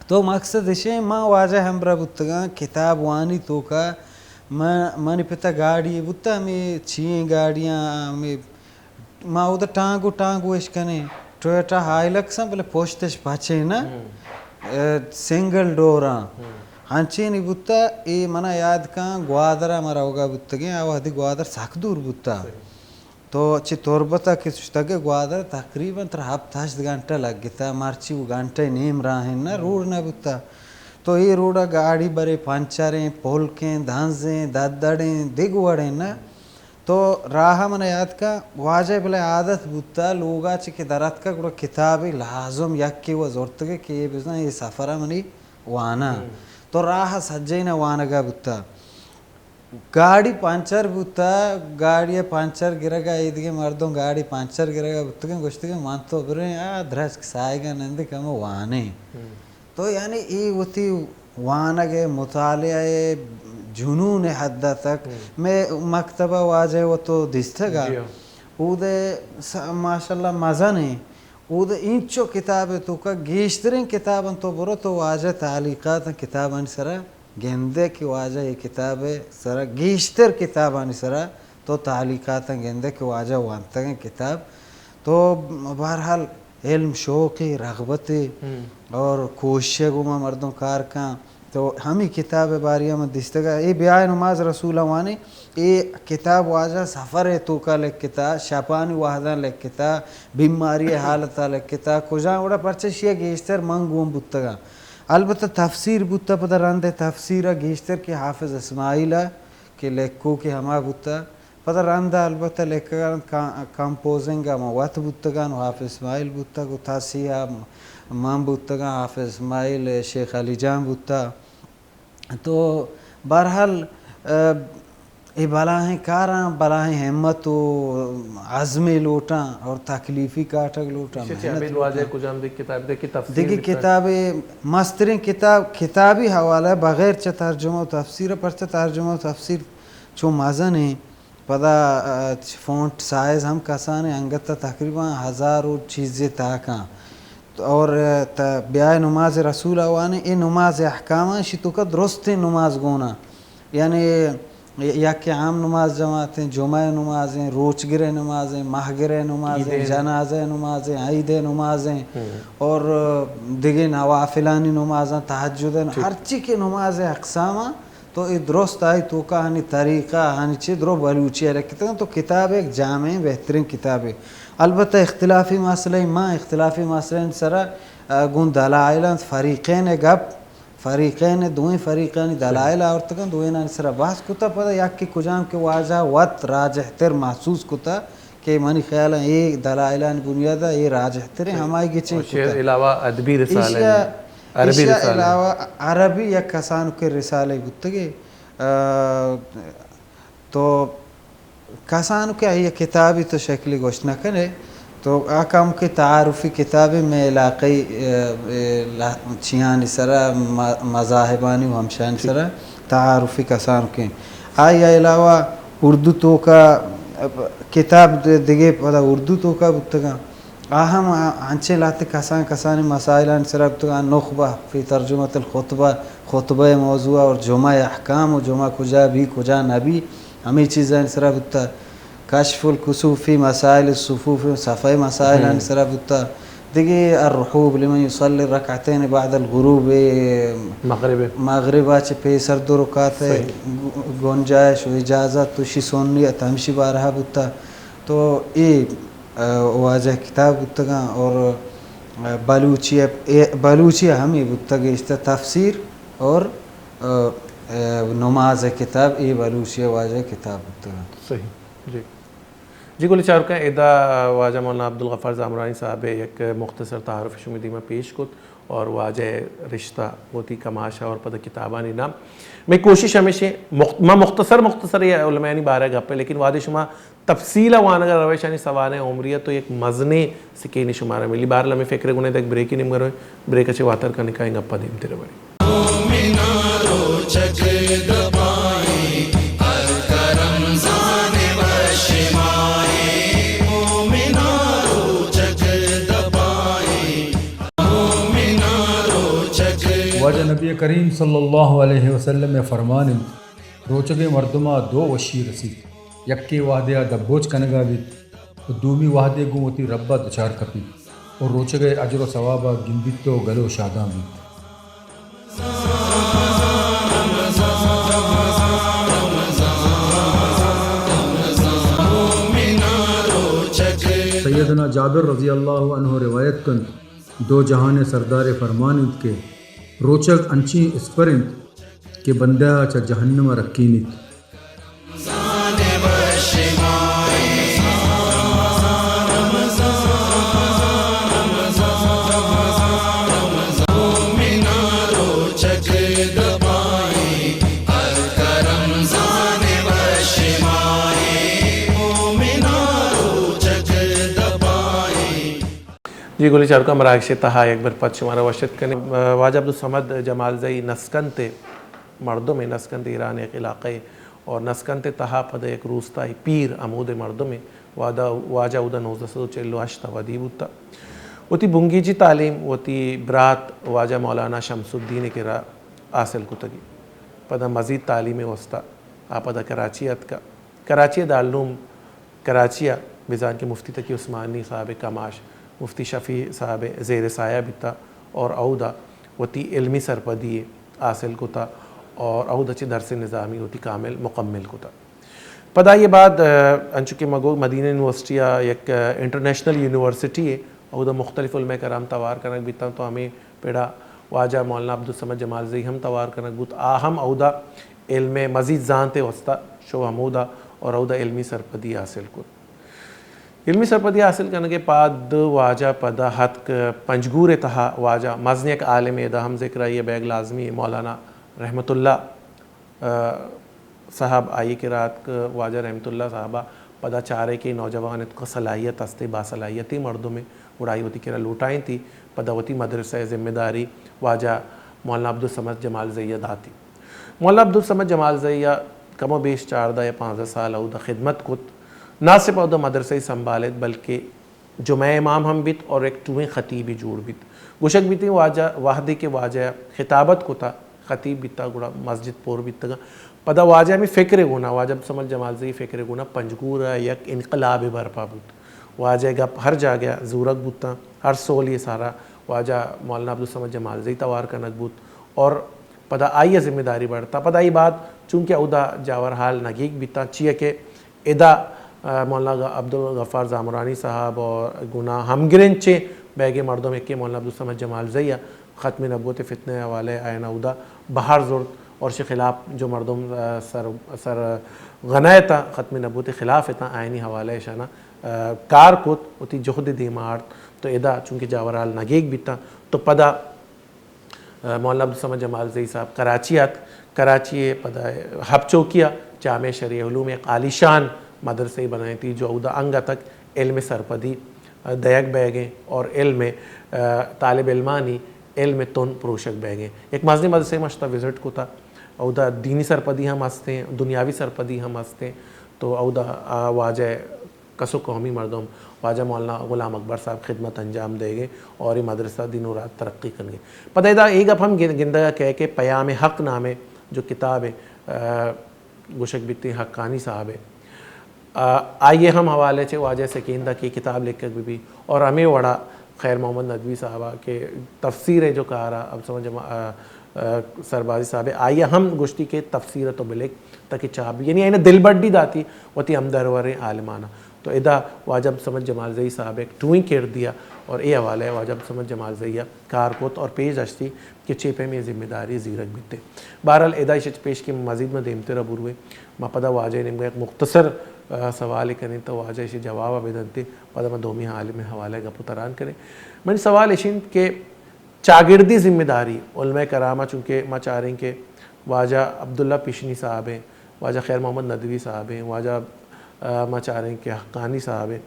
تو مقصد اشیں ما واجہ ہمراہ بوتگاں کتاب وانی توکا من، منی پتا گاڑی بوتا ہمیں چیئیں گاڑیاں ہمیں ما اودا ٹانگو ٹانگو اش کنیں، ٹویوٹا ہائیلکس ہیں، بلے پشتش پچیں نا، ہم۔ اے، سنگل ڈور آں۔ ہم۔ ہنچینی بوتا، اے منا یاد کن، گوادر ء ما روگا بوتگیں، آ وہدی گوادر سک دور بوتا۔ صحیح۔ تو چہ تربت ء کہ شتگ گوادر تقریباً ترا ہپت ہشت گھنٹہ لگتا، مرچی وہ گھنٹہ نیم راہ ہیں نا، ہم۔ روڈ نہ بوتا۔ تو اے روڈ ء گاڑی برے پنچریں، پلکیں، دھنزیں، ددڑیں، دگ وڑیں نا۔ تو راہ ءَ من یاد کن، واجہ بلے عادت بوتا، لوگا چہ کہ در اتکگ گڑا کتابے لازم یکے و زرتگے کہ اے بزاں اے سفر ءَ منی واناں۔ تو راہ ءَ سجین ءَ وانگا بوتا۔ گاڑی پنچر بوتا، گاڑی ءِ پنچر گرگا، ایدگہ مردم گاڑی پنچر گرگا بوتگن، گوشتگن من تو بریں آ درچک سایگا نندیں کمو وانیں۔ تو یعنی اے وتی وانگ ءِ مطالعہ ءِ جنون ءِ حد ءَ تک مئے مکتب ءَ واجہ ءَ وت تو دیستگ ءَ۔ جی ہاں۔ اود ءَ س-، ماشاءاللہ مزن ایں۔ اود ءَ اینچو کتاب ءِ توکا گیشتریں کتاباں تو برو تو واجہ تعلیقات کتابانی سرا گندے کہ واجہ اے کتاب ءِ سرا گیشتر کتابانی سرا تو تعلیقاتاں گندے کہ واجہ وانتگیں کتاب۔ تو بہرحال علم شوقے، رغبتے اور کوشش ءَ گوما مردم کار کن۔ تو ہمے کتاب ءِ باری ءَ من دیستگ ءَ، اے بیائے نماز رسول ءَ وانیں، اے کتاب واجہ سفر ءِ توکا لکھتا، شپانی وہداں لکھتا، بیماری ءِ حالت ءَ لکھتا، کجام وڑا پرچہ شی ءَ گیشتر من گون بوتگاں۔ البتہ تفسیر بوتا، پدا رند ءِ تفسیر ءَ گیشتر کہ حافظ اسماعیل ءَ کہ لکھوکے ہما بوتا، پدا رند ءَ البتہ لکھگ ءَ رند کا-، کمپوزنگ ءَ من وت بوتگاں، حافظ اسماعیل بوتگ و تصحیح ءَ من بوتگاں، حافظ اسماعیل، شیخ علی جان بوتا۔ تو بہرحال، ا، اے بلاہیں کاراں، بلاہیں ہمت و عزمے لوٹاں اور تکلیفی کاٹگ لوٹاں، ایشی چہ محنت ابید واجہ لوٹاں۔ کجام دگہ کتاب دگہ کہ تفسیر دگہ بکن؟ کتابے، مستریں کتاب، کتابی حوالہ بغیر چہ ترجمہ و تفسیر، پرچہ ترجمہ و تفسیر چو مزن ایں، پدا، ا، فونٹ سائز ہم کسانیں، انگت ءَ تقریباً ہزار و چیزے تاکاں۔ اور، ا، تا بیائے نماز رسول ءَ وانیں، اے نماز احکاماں، اشی توکا درستیں نماز گونا۔ یعنی یک عام نماز جماعتیں، جمعہ نمازیں، روچگر نمازیں، ماہگر نمازیں، عیدیں۔ جنازہ نمازیں، عید نمازیں، اور دگہ نوافلانی نمازاں، تہجد، ہرچی کہ نماز اقساماں، تو اے درست آئی توکا ہنی طریقہ، ہنی چی درو بلوچی ءَ لکھتگ، تو کتاب ایک جامع بہترین کتابے۔ البتہ اختلافی مسئلہ، ما اختلافی مسئلہ سرا، ا، گوں دلائل انت، فریقین گپ، فریقین، دوئیں فریقانی دلائل آورتگن، دوئینانی سرا بحث کتا، پدا یکی کجام کہ واجہ وت راجح تر محسوس کتا کہ منی خیال اے دلائلانی بنیاد ءَ اے راجح تریں، ہمائی گچین کتا۔ علاوہ ادبی رسالہ، عربی رسالہ۔ علاوہ عربی یک کسانکیں رسالے بوتگے، ا، تو کسانکیں آئی کتابی تو شکلی گوشت نہ کنے، تو آ کم کہ تعارفی کتابے مئے علاقہی، ا، ا، لا-، چیانی سرا، م-، مذاہبانی و ہمشانی سرا تعارفی کسانکیں۔ آئی علاوہ اردو توکا، ا، کتاب د-، دگہ پدا اردو توکا بوتگاں۔ آ ہم انچیں لہتے کسان کسانیں مسائلانی سرا بوتگاں، نخبہ فی ترجمۃ الخطبہ، خطبہ موضوع اور جمعہ احکام و جمعہ کجا بی، کجا نہ بی، ہمے چیزانی سرا بوتا۔ کشف الکسوف فی مسائل الصفوف، صفحہ مسائلانی سرا بوتا۔ دگہ الرحوب لمن یصلی رکعتین بعد الغروب، مغرب۔ مغربا چہ پیسر دو رکعت گنجائش و اجازت و شی سنیت ہمشی بارہا بوتا۔ تو اے ا، واجہ کتاب بوتگاں اور، ا، بلوچی ء، اے، بلوچی ء ہمے بوتگ، اشتہ تفسیر اور، ا، ا، نماز ء کتاب، اے بلوچی ء واجہ کتاب بوتگاں۔ صحیح۔ جی۔ جی گل چاروکاں، ادا واجہ مولانا عبدالغفار زامرانی صاحب ء یک مختصر تعارف شمی دیما پیش کت۔ اور واجہ ء رشتہ وتی کماش ء اور پدا کتابانی نام۔ مئے کوشش ہمیش انت، مخت-، ما مختصر مختصر اے علمایانی بارہ ء گپ ء، لیکن وہدے شما تفصیل ء وانگ ء روئے، اشانی سوانح ء عمری ء تو یک مزنیں سکینے شمارا ملی۔ بہرحال ہمے فکر ء گوں دگہ بریکے نیمگ ء روئے، بریک ء چہ واتر کنیں کائیں گپ ء دیمتر ء بریں۔ واجہ نبی کریم صلی اللہ علیہ وسلم ء فرمان انت، روچگیں مردما دو وشی رسیت، یکے وہدے آ دبوچ کنگا بیت و دومی وہدے گوں وتی ربا دچار کپیت و روچگئے اجر و ثوابا گندیت و گل و شادان بیت۔ سیدنا جابر رضی اللہ عنہ روایت کنت، دو جہان ء سردار ء فرمان انت کہ روچگ انچیں اسپر انت کہ بندہ ء چہ جہنم ء رکینیت۔ جی گلیں چاروکاں، مراگش ءِ تہا یک بر پد شمارا وش اتک کنیں۔ واجہ عبدالصمد جمالزئی نسکنت ءِ مردم ءِ، نسکنت ایران ءِ یک علاقہ ءِ، اور نسکنت ءِ تہا پدا یک روستائی پیر ہمود ءِ مردم ءِ۔ واجہ، واجہ اودا نوزدہ سد و چل و ہشت ءَ ودی بوتا۔ وتی بنگیجی تعلیم وتی برات واجہ مولانا شمس الدین ءِ کرا حاصل کتگی۔ پدا مزید تعلیم ءِ واسطہ آ پدا کراچی اتکا۔ کراچی ءِ دارالعلوم کراچی ءَ بزاں کہ مفتی تقی عثمانی صاحب ءِ کماش، مفتی شفیع صاحب ءِ زیر سایہ بیتا اور اودا وتی علمی سرپدی حاصل کتا اور اودا چہ درس نظامی وتی کامل مکمل کتا۔ پدا آئی ءَ بعد، ا، انچو کہ ما گو مدینہ یونیورسٹی ءَ یک، ا، انٹرنیشنل یونیورسٹی ءِ، اودا مختلف علماء کرام توار کنگ بیتاں، تو ہمے پڑا واجہ مولانا عبدالصمد جمالزئی ہم توار کنگ بوت۔ آ ہم اودا علم ءِ مزید زانت ءِ واسطہ شو ہمودا اور اودا علمی سرپدی حاصل کت۔ علمی سرپدی حاصل کنگ ءَ پد واجہ پدا ہتک پنجگور ءِ تہا۔ واجہ مزنیں یک عالم ءِ، ادا ہم ذکر آئی ءِ بیگ لازمی، مولانا رحمت اللہ، ا، صاحب آئی ءِ کرا اتک۔ واجہ رحمت اللہ صاحب ءَ پدا چارے کہ نوجوان ءِ توکا صلاحیت ہستے، باصلاحیتی مردمے، گڑا آئی وتی کرا لوٹائینتی، پدا وتی مدرسہ ءِ ذمہ داری واجہ مولانا عبدالصمد جمالزئی ءَ داتی۔ مولانا عبدالصمد جمالزئی ءَ کم و بیش چاردہ یا پانزدہ سال اودا خدمت کت۔ نہ صرف اودا مدرسہ ءَ سنبھالت، بلکہ جمعہ امام ہم بیت اور یک ٹوئیں خطیبے جوڑ بیت۔ گوشگ بیت واجہ، وہدے کہ واجہ خطابت کتا، خطیب بیتا، گڑا مسجد پر بیتگا۔ پدا واجہ ہمے فکر ءِ گونا، واجہ عبدالصمد جمالزئی فکر ءِ گونا پنجگور ءَ یک انقلابے برپا بوت۔ واجہ ءِ گپ ہر جاگہ زورگ بوتاں، ہر سولے ءِ سرا واجہ مولانا عبدالصمد جمالزئی توار کنگ بوت اور پدا آئی ءَ ذمہ داری بڑتا۔ پدا آئی بعد چونکہ اودا جاور حال نگیگ بیتاں، چیا کہ ادا، ا، مولانا عبدالغفار زامرانی صاحب اور گنا ہمگرنچیں بیگے مردم یکے مولانا عبدالصمد جمالزئی ءَ ختم نبوت ءِ فتنہ ءِ حوالہ ءَ آیانا اودا بہر زرت اور شی خلاف جو مردم، ا، سر، سر غنائتا ختم نبوت ءِ خلاف اتاں، آیانی حوالہ ءَ اشانا، ا، کار کت، وتی جہد دیما آرت۔ تو ادا چونکہ جاور حال نگیگ بیتاں، تو پدا مولانا عبدالصمد جمالزئی صاحب کراچی ءَ اتک۔ کراچی ءِ پدا ہب چوکی ءَ جامعہ شرعیہ علوم یک عالیشان مدرسہ بنائینتی، جو اودا انگت علم سرپدی دئیگ بئیگیں اور علم، طالب علمانی علم تن پروشگ بئیگیں۔ یک مزنیں مدرسہ ما شتا وزٹ کتا، اودا دینی سرپدی ہم ہستیں، دنیاوی سرپدی ہم ہستیں، تو اودا آ واجہ کسو قومی مردم واجہ مولانا غلام اکبر صاحب خدمت انجام دئیگیں اور اے مدرسہ دن و رات ترقی کنگیں۔ پدا ادا اے گپ ہم گن-، گندگا کئے کہ پیام حق نامیں جو کتابے، آ، گوشگ بیتیں حقانی صاحبے، آ، آئی ہم حوالہ چہ واجہ سکین دا کہ کتاب لکھگ بہ بی اور ہمے وڑا خیر محمد ندوی صاحبا کہ تفسیر جو کارا اب سمجھ ما-، آ، آ، سربازی صاحب آئی ہم گوشتی کہ تفسیر تو بلک تاکہ چاپ بی، یعنی آئی دلبڈی داتی وتی ہمدروریں عالمانا۔ تو ادا واجہ عبدالصمد جمالزئی صاحب یک ٹوئیں کردیا اور اے حوالہ واجہ عبدالصمد جمالزئی کار کت اور پیش داشتی کہ چے پیمیں ذمہ داری زیرگ بیتے۔ بہرحال ادا ایشی چہ پیش کہ مزید ما دیمترا برویں، ما پدا واجہ نیمگا یک مختصر، آ، سوالے کنیں تو واجہ ایشی جوابا بدنتے، پدا ما دومی عالم حوالہ گپ و تران کنیں۔ منی سوال ایش انت کہ چاگردی ذمہ داری علماء کرام ء، چونکہ ما چاریں کہ واجہ عبداللہ پیشنی صاحب ہیں، واجہ خیر محمد ندوی صاحب ہیں، واجہ، آ، ما چاریں کہ حقانی صاحب ہیں۔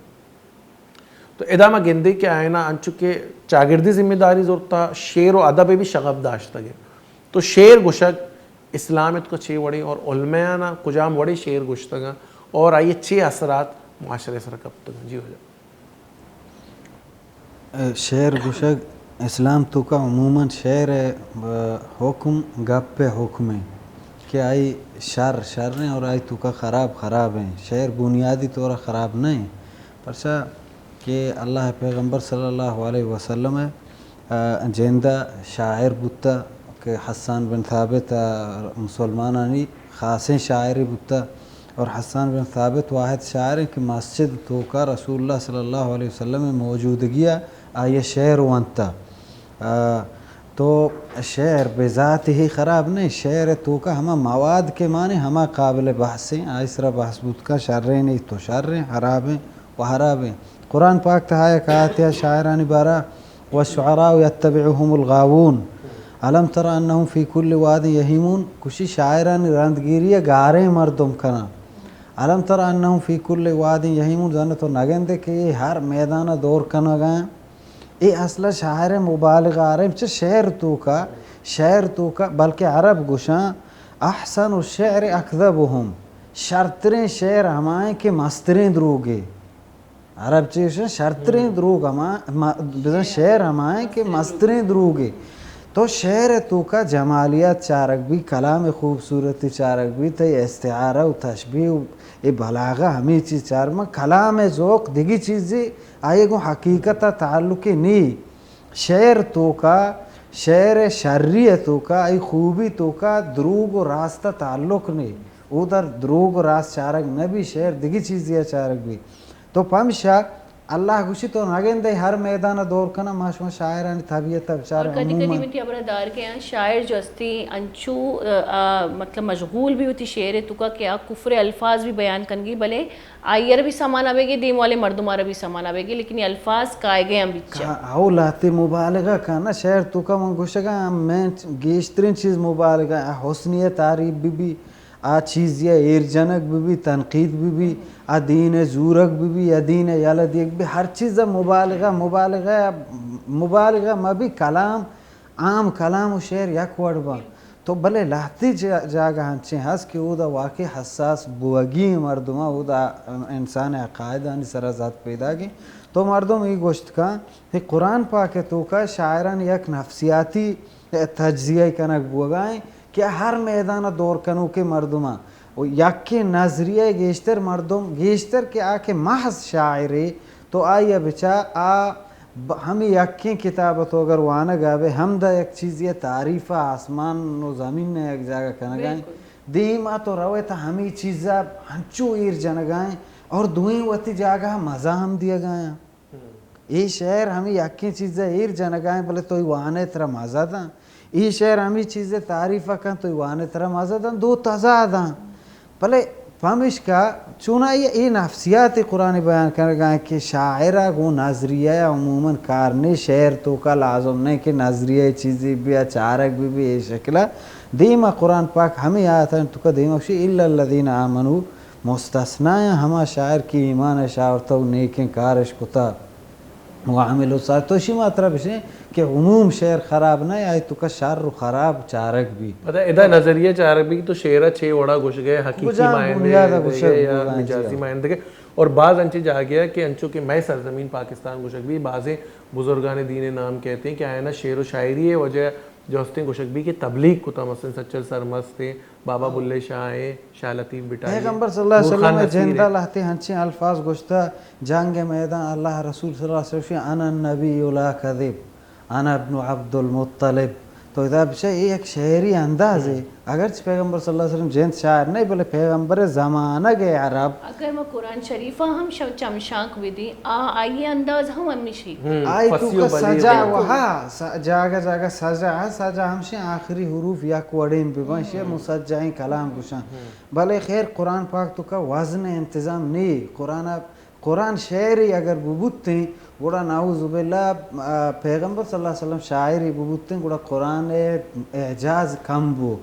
تو ادا ما گندیں کہ آئینا انچو کہ چاگردی ذمہ داری زرتا، شعر و ادب بھی شغف داشتگ ہے۔ تو شعر گوشگ اسلام ات کو چے وڑیں اور علماء نا کجام وڑیں شعر گوشتگاں اور آئی چے اثرات معاشرے سر کپتگاں؟ جی واجہ۔ شعر گوشگ اسلام توکا عموماً شعر ء حکم گپ ء حکم ء کہ آئی شر شر ہیں اور آئی توکا خراب خراب ہیں۔ شعر بنیادی طور خراب نہیں، پرچا کہ اللہ پیغمبر صلی اللہ علیہ وسلم ء جندہ شاعر بوتا کہ حسان بن ثابت مسلمانانی خاصیں شاعرے بوتا۔ اور حسان بن ثابت واحد شاعر ہیں کہ مسجد توکا رسول اللہ صلی اللہ علیہ وسلم موجودگی ء آئی شعر وانتا۔ آ، تو شعر بذات ہی خراب نہیں، شعر توکا ہما مواد کے معنی ہما قابل بحث ہیں، آئی سرا بحث بوت کا شر نہیں تو شر ہیں، خراب ہیں و خراب ہیں۔ قرآن پاک تہا یک آیت ہے شاعرانی بارہ، والشعراء يتبعهم الغاوون، ألم تر أنهم في كل واد يهيمون، کشی شاعرانی رندگیری ء گاریں مردم کناں۔ ألم تر أنهم في كل واد يهيمون، زانہ تو نگندے کہ اے ہر میدان ء دور کنگ ء اے اصل ءَ شاعر ءِ مبالغہ آرم چہ شعر توکا، شعر توکا، بلکہ عرب گوشاں، احسن الشعر اکذبهم، شرتریں شعر ہمائیں کہ مستریں دروگے۔ عرب چہ گوشاں شرتریں دروگ ہما، ما، بزاں شعر ہمائیں کہ مستریں دروگے۔ تو شعر ءِ توکا جمالیات چارگ بی، کلام ءِ خوبصورتی چارگ بی، تئی استعارہ و تشبیہ و اے بلاغہ ہمے چیز چار۔ من کلام ءِ ذوق دگی چیزے، آئی گوں حقیقت ءَ تعلقے نی۔ شعر توکا، شعر ءِ شری ءِ توکا، آئی خوبی توکا دروگ و راست ءَ تعلق نی۔ او در دروگ و راست چارگ نہ بی، شعر دگی چیزے ءَ چارگ بی۔ تو پمشا اللہ گوشی تو نگندے ہر میدان ءَ دور کناں، ما شما شاعرانی طبیعت ءَ بچار اور کدی کدی عموماً۔ من تئی ہبرا دار کہ آں شاعر جو ہستی انچو، آ، آ، مطلب مشغول بی وتی شعر ءِ توکا کہ آ کفر ءِ الفاظ بی بیان کنگی، بلے آئی ءَ را بی سما نہ بیگی، دیم والے مردم ءَ را بی سما نہ بیگی، لیکن اے الفاظ کائیگے ہم بیچا۔ کا-، او لہتے مبالغہ کن نا شعر توکا، من گوشگا ہم میں گیشترین چیز مبالغہ، آ حسنی ءِ تعریف بی بی، آ چیزی ءَ ایر جنگ بہ بی، تنقید بہ بی، آ دین ءَ زورگ بہ بی، آ دین ءَ یلہ دیگ بہ بی، ہر چیز ءَ مبالغہ، مبالغہ، مبالغہ مہ بی، کلام، عام کلام و شعر یک وڑ باں۔ تو بلے لہتے جا-، جاگہ انچیں ہست کہ اودا واقعی حساس بوگی مردماں اودا انسان ءِ عقائدانی سرا زد پیداگیں۔ تو مردم ای گوشت کن کہ قرآن پاک ءِ توکا شاعران یک نفسیاتی تجزیہ کنگ بوگا ایں کہ ہر میدان ءَ دور کنوکیں مردماں و یکیں نظریہ گیشتر مردم گیشتر کہ آ کہ محض شاعرے تو آئی ءَ بچا آ ب-، ہمے یکیں کتاب ءَ تو اگر وانگ ءَ بے ہمدا یک چیزے ءِ تعریف ءَ آسمان و زمین ءَ یک جاگہ کنگ ءَ ایں۔ بالکل۔ دیم ءَ تو روئے تہ ہمے چیز ءَ ہنچو ایر جنگ ءَ ایں اور دوئیں وتی جاگہ ءَ مزہ ہم دیگ ءَ ایں۔ اے شعر ہمے یکیں چیز ءَ ایر جنگ ءَ ایں، بلے تو ای وان ئے ترا مزہ داں۔ اے شعر ہمے چیز ءِ تعریف ءَ کن، تو ای وان ئے ترا مزہ داں۔ دو تضاد آں۔ بلے پمیشکا چونائی ءَ اے نفسیات قرآن بیان کنگ ءَ ایں کہ شاعر ءَ گوں نظریہ ءَ عموماً کار نے، شعر توکا لازم نہ کہ نظریہ چیزے بیا چارگ بہ بی اے شکل ءَ۔ دیم ءَ قرآن پاک ہمے آیتانی توکا دیم ءَ گوشی، الا الذین آمنوا، مستثنی آں ہما شاعر کہ ایمان اش آورتہ و نیکیں کار اش کتہ و عملوا الصالحات۔ تو شی ما ترا بشیں کہ عموم شعر خراب نہ، آئی توکا شر و خراب چارگ بی۔ پدا ادا نظریہ چارگ بی تو شعر ءَ چے وڑا گوشگ ءَ، حقیقی کجام معنی بنیاد ءَ دیگ ءَ گوشگ یا بوگا، مجازی جی۔ معنی دیگ ءَ۔ اور بعض انچیں جاگہ ءَ کہ انچو کہ مئے سرزمین پاکستان گوشگ بی، بعضیں بزرگان دین نام کہتے ہیں کہ آیانا شعر و شاعری ءِ وجہ جو ہستیں گوشگ بی کہ تبلیغ کتہ، مثلاً سچل سرمست ایں، بابا بلے شاہ ایں، شاہ لطیف بٹائی ایں، پیغمبر صلی اللہ علیہ وسلم ءِ جند ءَ لہتے ہنچیں الفاظ گوشتہ، جنگ ءِ میدان اللہ ءِ رسول صلی اللہ علیہ وسلم، انا النبی لا کذب، انا ابن عبد المطلب۔ تو ادا بچہ اے یک شعری اندازے، اگرچہ پیغمبر صلی اللہ علیہ وسلم جند شاعر نہ، بلے پیغمبر ءِ زمانگ ءِ عرب اگر ما قرآن شریف ءَ ہم ش-، چمشانک بدیں، آ، آئی ءِ انداز ہم ہمیشی۔ ہم، آئی فصیح و توکا بلیغ سجا ہے۔ و ہا، س-، جاگہ جاگہ سجا ہے، سجا ہمشیں آخری حروف یک وڑیں ببن، شے ہم۔ مسجعیں کلام گوشن۔ ہم۔ بلے خیر قرآن پاک توکا وزن انتظام نی، قرآن، قرآن شعری اگر ببوتیں، گڑا نعوذ باللہ، آ، پیغمبر صلی اللہ علیہ وسلم شاعری ببوتیں، گڑا قرآن ءِ اعجاز کم بو۔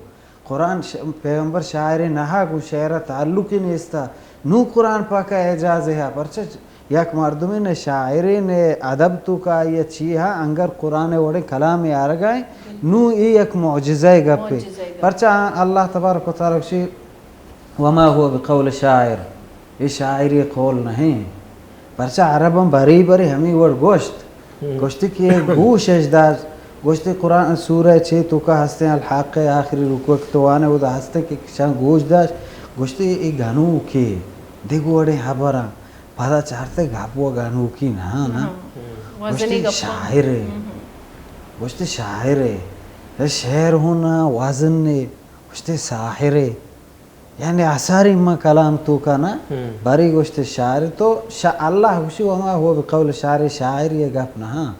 قرآن ش-، پیغمبر شاعرے نہ، گوں شعر ءَ تعلقے نیست۔ نوں قرآن پاک ءَ اعجازے ہا، پرچہ یک مردمے نہ شاعرے نہ ادب توکا آئی ءَ چی ہا، انگر قرآن ءِ وڑیں کلامے آرگا ایں، نوں اے یک معجزہ ءِ گپے۔ معجزہ ءِ گپ۔ پرچہ اللہ تبارک و تعالی گوشی، وما هو بقول شاعر، اے شاعری قول نہیں۔ پرچہ عرباں برے برے ہمے وڑ گوشت۔ ہم۔ گوشتی کہ گوش اش داشت، گوشتی قرآن سورہ چے توکا ہستیں الحاقہ آخری رکوع کہ تو وانے اودا ہستیں کہ شان گوش داشت، گوشتی اے گنوکے دگہ وڑیں ہبراں، پدا چارتے گپ و گنوکی نہ، نا۔ ہم۔ گوشتی وزنی گپ۔ شاعرے۔ ہم۔ گوشتی شاعرے۔ اے شعر ہوں نا وزن نے۔ گوشتی ساحرے۔ یعنی آثاری من کلام توکا نا، ہم۔ بری گوشت شاعر تو شا-، اللہ گوشی وما هو بقول شاعر، شاعری گپ نہ۔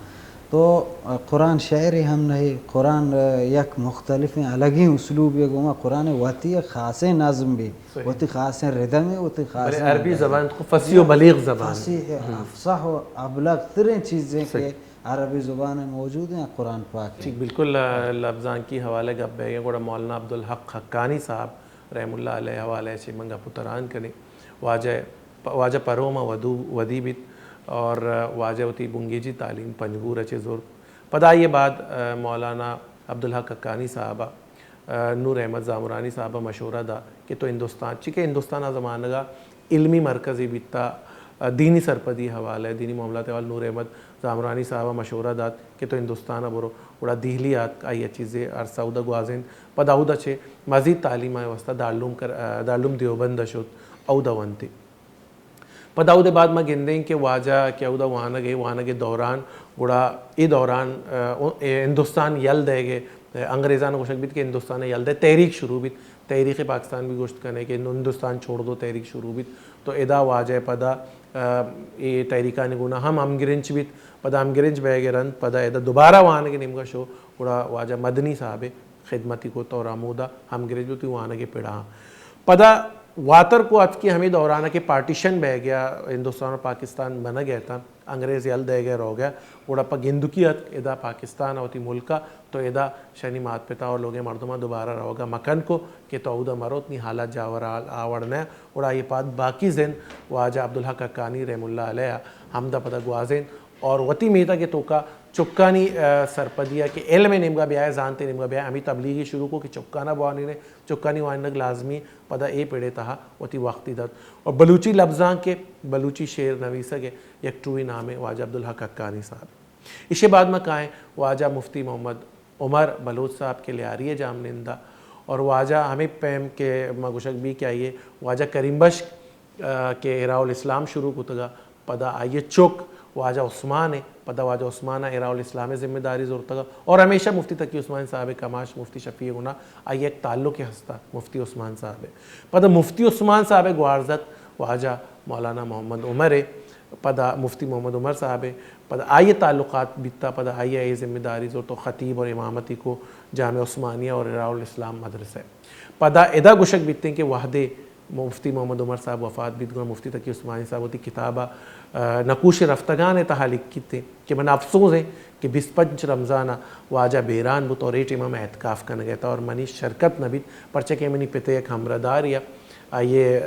تو قرآن شعری ہم نہیں، قرآن یک مختلفیں الگیں اسلوبے گوما، قرآن وتی یک خاصیں نظم بی، صحیح۔ وتی خاصیں ردمے، وتی بلے خاصیں عربی لہجے۔ زبان تو فصیح و بلیغ زبان۔ فصیح، ہم۔ افصح و ابلغ تریں چیزیں صحیح۔ کہ عربی زبان موجود ہیں قرآن پاک ٹھیک، بالکل، آ، لبزانکی حوالے گپ بیگ ءَ گڑا مولانا عبدالحق حقانی صاحب رحم اللہ علیہ حوالے چہ من گپ و تران کنیں۔ واجہ پ-، واجہ پروم ءَ ودو-، ودی بیت، اور واجہ وتی بنگیجی تعلیم پنجگور ءَ چہ زرت۔ پدا آئی ءَ بعد مولانا عبدالحق حقانی صاحب ءَ نور احمد زامرانی صاحب ءَ مشورہ دات کہ تو ہندوستان، چی کہ ہندوستان آ زمانگ ءَ علمی مرکزے بیتا، دینی سرپدی حوالہ ءَ، دینی معاملات حوالہ، نور احمد زامرانی صاحب ءَ مشورہ دات کہ تو ہندوستان ءَ برو، گڑا دہلی ءَ آتک، آئی ءَ چیزے عرصہ اودا گوازینت۔ پدا اودا چہ مزید تعلیم ءِ واسطہ دارالعلوم کر-، دارالعلوم دیوبند ءَ شت، اودا ونتی۔ پدا اودے بعد ما گندیں کہ واجہ کہ اودا وانگ ءَ، وانگ ءِ دوران، گڑا اے دوران، ا، اے ہندوستان یل دئیگ ءِ، ا، انگریزاں گوشگ بیت کہ ہندوستان یل دئے تحریک شروع بیت، تحریک پاکستان بھی گوشت کنے کہ ہندوستان چھوڑ دو تحریک شروع بیت۔ تو ادا واجہ پدا، ا، اے تحریکانی گونا ہم ہمگرنچ بیت، پدا ہمگرنچ بئیگ ءَ رند پدا ادا دوبارہ وانگ ءِ نیمگا شو، گڑا واجہ مدنی صاحب خدمتی کت اور ہمودا ہمگرنچ بوت وانگ ءِ پڑا۔ پدا واتر کو اتکی ہمے دوران کہ پارٹیشن بہ گیا، ہندوستان اور پاکستان بن گئے تھا، انگریز یل دے گئے رو گیا، گڑا پہ گندکی اتک ادا پاکستان وتی ملکا، تو ادا شنی مات پتا اور لوگیں مردماں دوبارہ روگا مکن کو کہ تو اودا مرو، تنی حالات جاور آوڑ نہ۔ گڑا یہ پاد باقی زند واجہ عبدالحق حقانی رحم اللہ علیہ ہمدا پدا گوازین اور وتی میتگ ءِ توکا چکانی، ا، سرپدی ءَ کہ علم ءِ نیمگا بیائے، زانت ءِ نیمگا بیائے، ہمے تبلیغی شروع کو کہ چکانا بوانینے، چکانی وانگ لازمی، پدا اے پڑے تہا وتی وقتی دات۔ اور بلوچی لبزانک ءِ، بلوچی شعر نویسگ ءِ یک ٹوئی نامے واجہ عبدالحق حقانی صاحب۔ ایشی بعد ما کائیں واجہ مفتی محمد عمر بلوچ صاحب کہ لیاری ءِ جاہمنند ءَ، اور واجہ ہمے پیم کہ ما گوشگ بی کہ آئی ءَ واجہ کریم بخش ءَ کہ احیاء الاسلام شروع کتگ ءَ، پدا آئی ءِ چک واجہ عثمان ءَ، پدا واجہ عثمان ءَ احیاء الاسلام ءِ ذمہ داری زرتگ ءَ، اور ہمیشہ مفتی تقی عثمان صاحب ءِ کماش مفتی شفیع ءِ گونا آئی ءِ یک تعلق ہست ءَ مفتی عثمان صاحب ءِ۔ پدا مفتی عثمان صاحب ءِ گوارزت واجہ مولانا محمد عمر ءَ، پدا مفتی محمد عمر صاحب ءَ، پدا آئی ءِ تعلقات بیتا، پدا آئی ءَ اے ذمہ داری زرت و خطیب اور امامتی کو جامعہ عثمانیہ اور احیاء الاسلام مدرسہ ءَ۔ پدا ادا گوشگ بیتیں کہ وہدے مفتی محمد عمر صاحب وفات بیت، گڑا مفتی تقی عثمانی صاحب وتی کتاب ءَ، ا، نقوش رفتگان ءِ تہا لکھیت کہ من افسوس ایں کہ بیست پنچ رمضان ءَ واجہ بیران بوت اور اے ٹیم ءَ من اعتکاف کنگ ءَ اتاں اور منی شرکت نہ بیت، پرچہ کہ منی پت ءِ یک ہمراہ داری ءَ، آئی ءِ،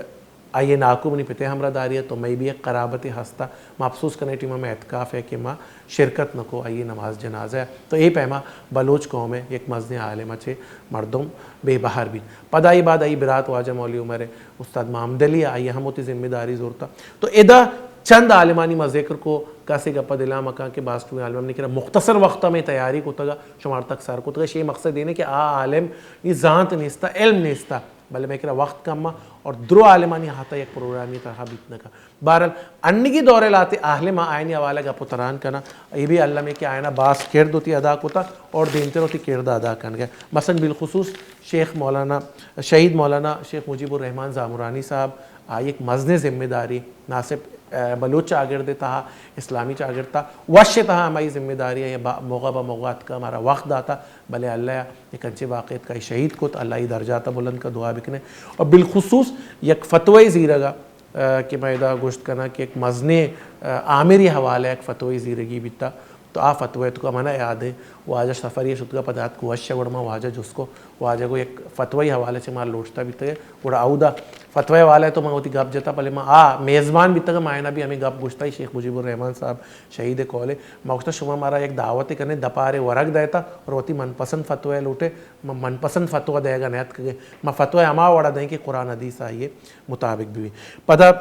آئی ءِ ناکو منی پت ءِ ہمراہ داری ءَ، تو مئی بھی یک قرابتے ہست ءَ، ما افسوس کنیں ٹیم ءَ من اعتکاف ءَ کہ ما شرکت نہ کو آئی ءِ نماز جنازہ ءَ۔ تو اے پیما بلوچ قوم ءِ یک مزنیں عالم ءَ چہ مردم بے بہر بیت۔ پدا آئی بعد آئی برات واجہ مولوی عمر ءَ، استاد محمد علی ءَ، آئی ءَ ہم وتی ذمہ داری زورتا۔ تو ادا چند عالمانی ما ذکر کو، کسے گپ ءَ دلا مکن کہ باز ٹوئیں عالم، منی کرا مختصر وقت ءَ میں تیاری کتگ ءَ شمار تک سر کتگ ءَ۔ شے مقصد اینه کہ آ عالم نی زانت نیستا، علم نیستا، بلے میں کرا وقت کم ءَ اور درو عالمانی ہاتھا یک پروگرامی طرح بیت نہ کن۔ بہرحال، انگی دور ءِ لہتے اہل ما آئینی حوالہ گپ و تران کناں، اے بھی الم ایں کہ آئینا باز کرد وتی ادا کتا اور دیمتر وتی کرد ادا کنگ ءَ۔ مثلاً بالخصوص شیخ مولانا، شہید مولانا شیخ مجیب الرحمن زامرانی صاحب، آئی یک مزنیں ذمہ داری نہ صرف، ا، بلوچ چاگرد ءِ تہا، اسلامی چاگرد ءِ تہا، وش ءِ تہا ہمائی ذمہ داری ءَ با-، موقع بہ موقع اتکا، مارا وقت داتا، بلے اللہ ءَ یک انچیں واقعے اتکا شہید کت، اللہ ءِ درجات ءَ بلند کا، دعا بکنے۔ اور بالخصوص یک فتوی زیرگا، ا، کہ من ادا گوشت کناں کہ یک مزنیں، ا، آمری حوالہ یک فتوی زیرگی بیتا، تو آ فتوی تو من یاد ہے، واجہ سفری شتگا پدا اتک وش وڑ ما واجہ جست کو، واجہ گو یک فتوی حوالہ چہ مار لوٹتا بیتگے، گڑا اودا فتوی حوالہ تو من وتی گپ جتا، بلے ما آ میزبان بیتگا، ما اینا بھی ہمیں گپ گوشتا، شیخ مجیب الرحمن صاحب شہید کولے، ما گوشتا شما مارا یک دعوت کنے، دپارے ورگ دیتا اور وتی من پسند فتوی لوٹے، ما من پسند فتوی دیگا نیتکگے، ما فتوی ہما وڑا دیں کہ قرآن حدیث آئیے مطابق بھی۔ پدا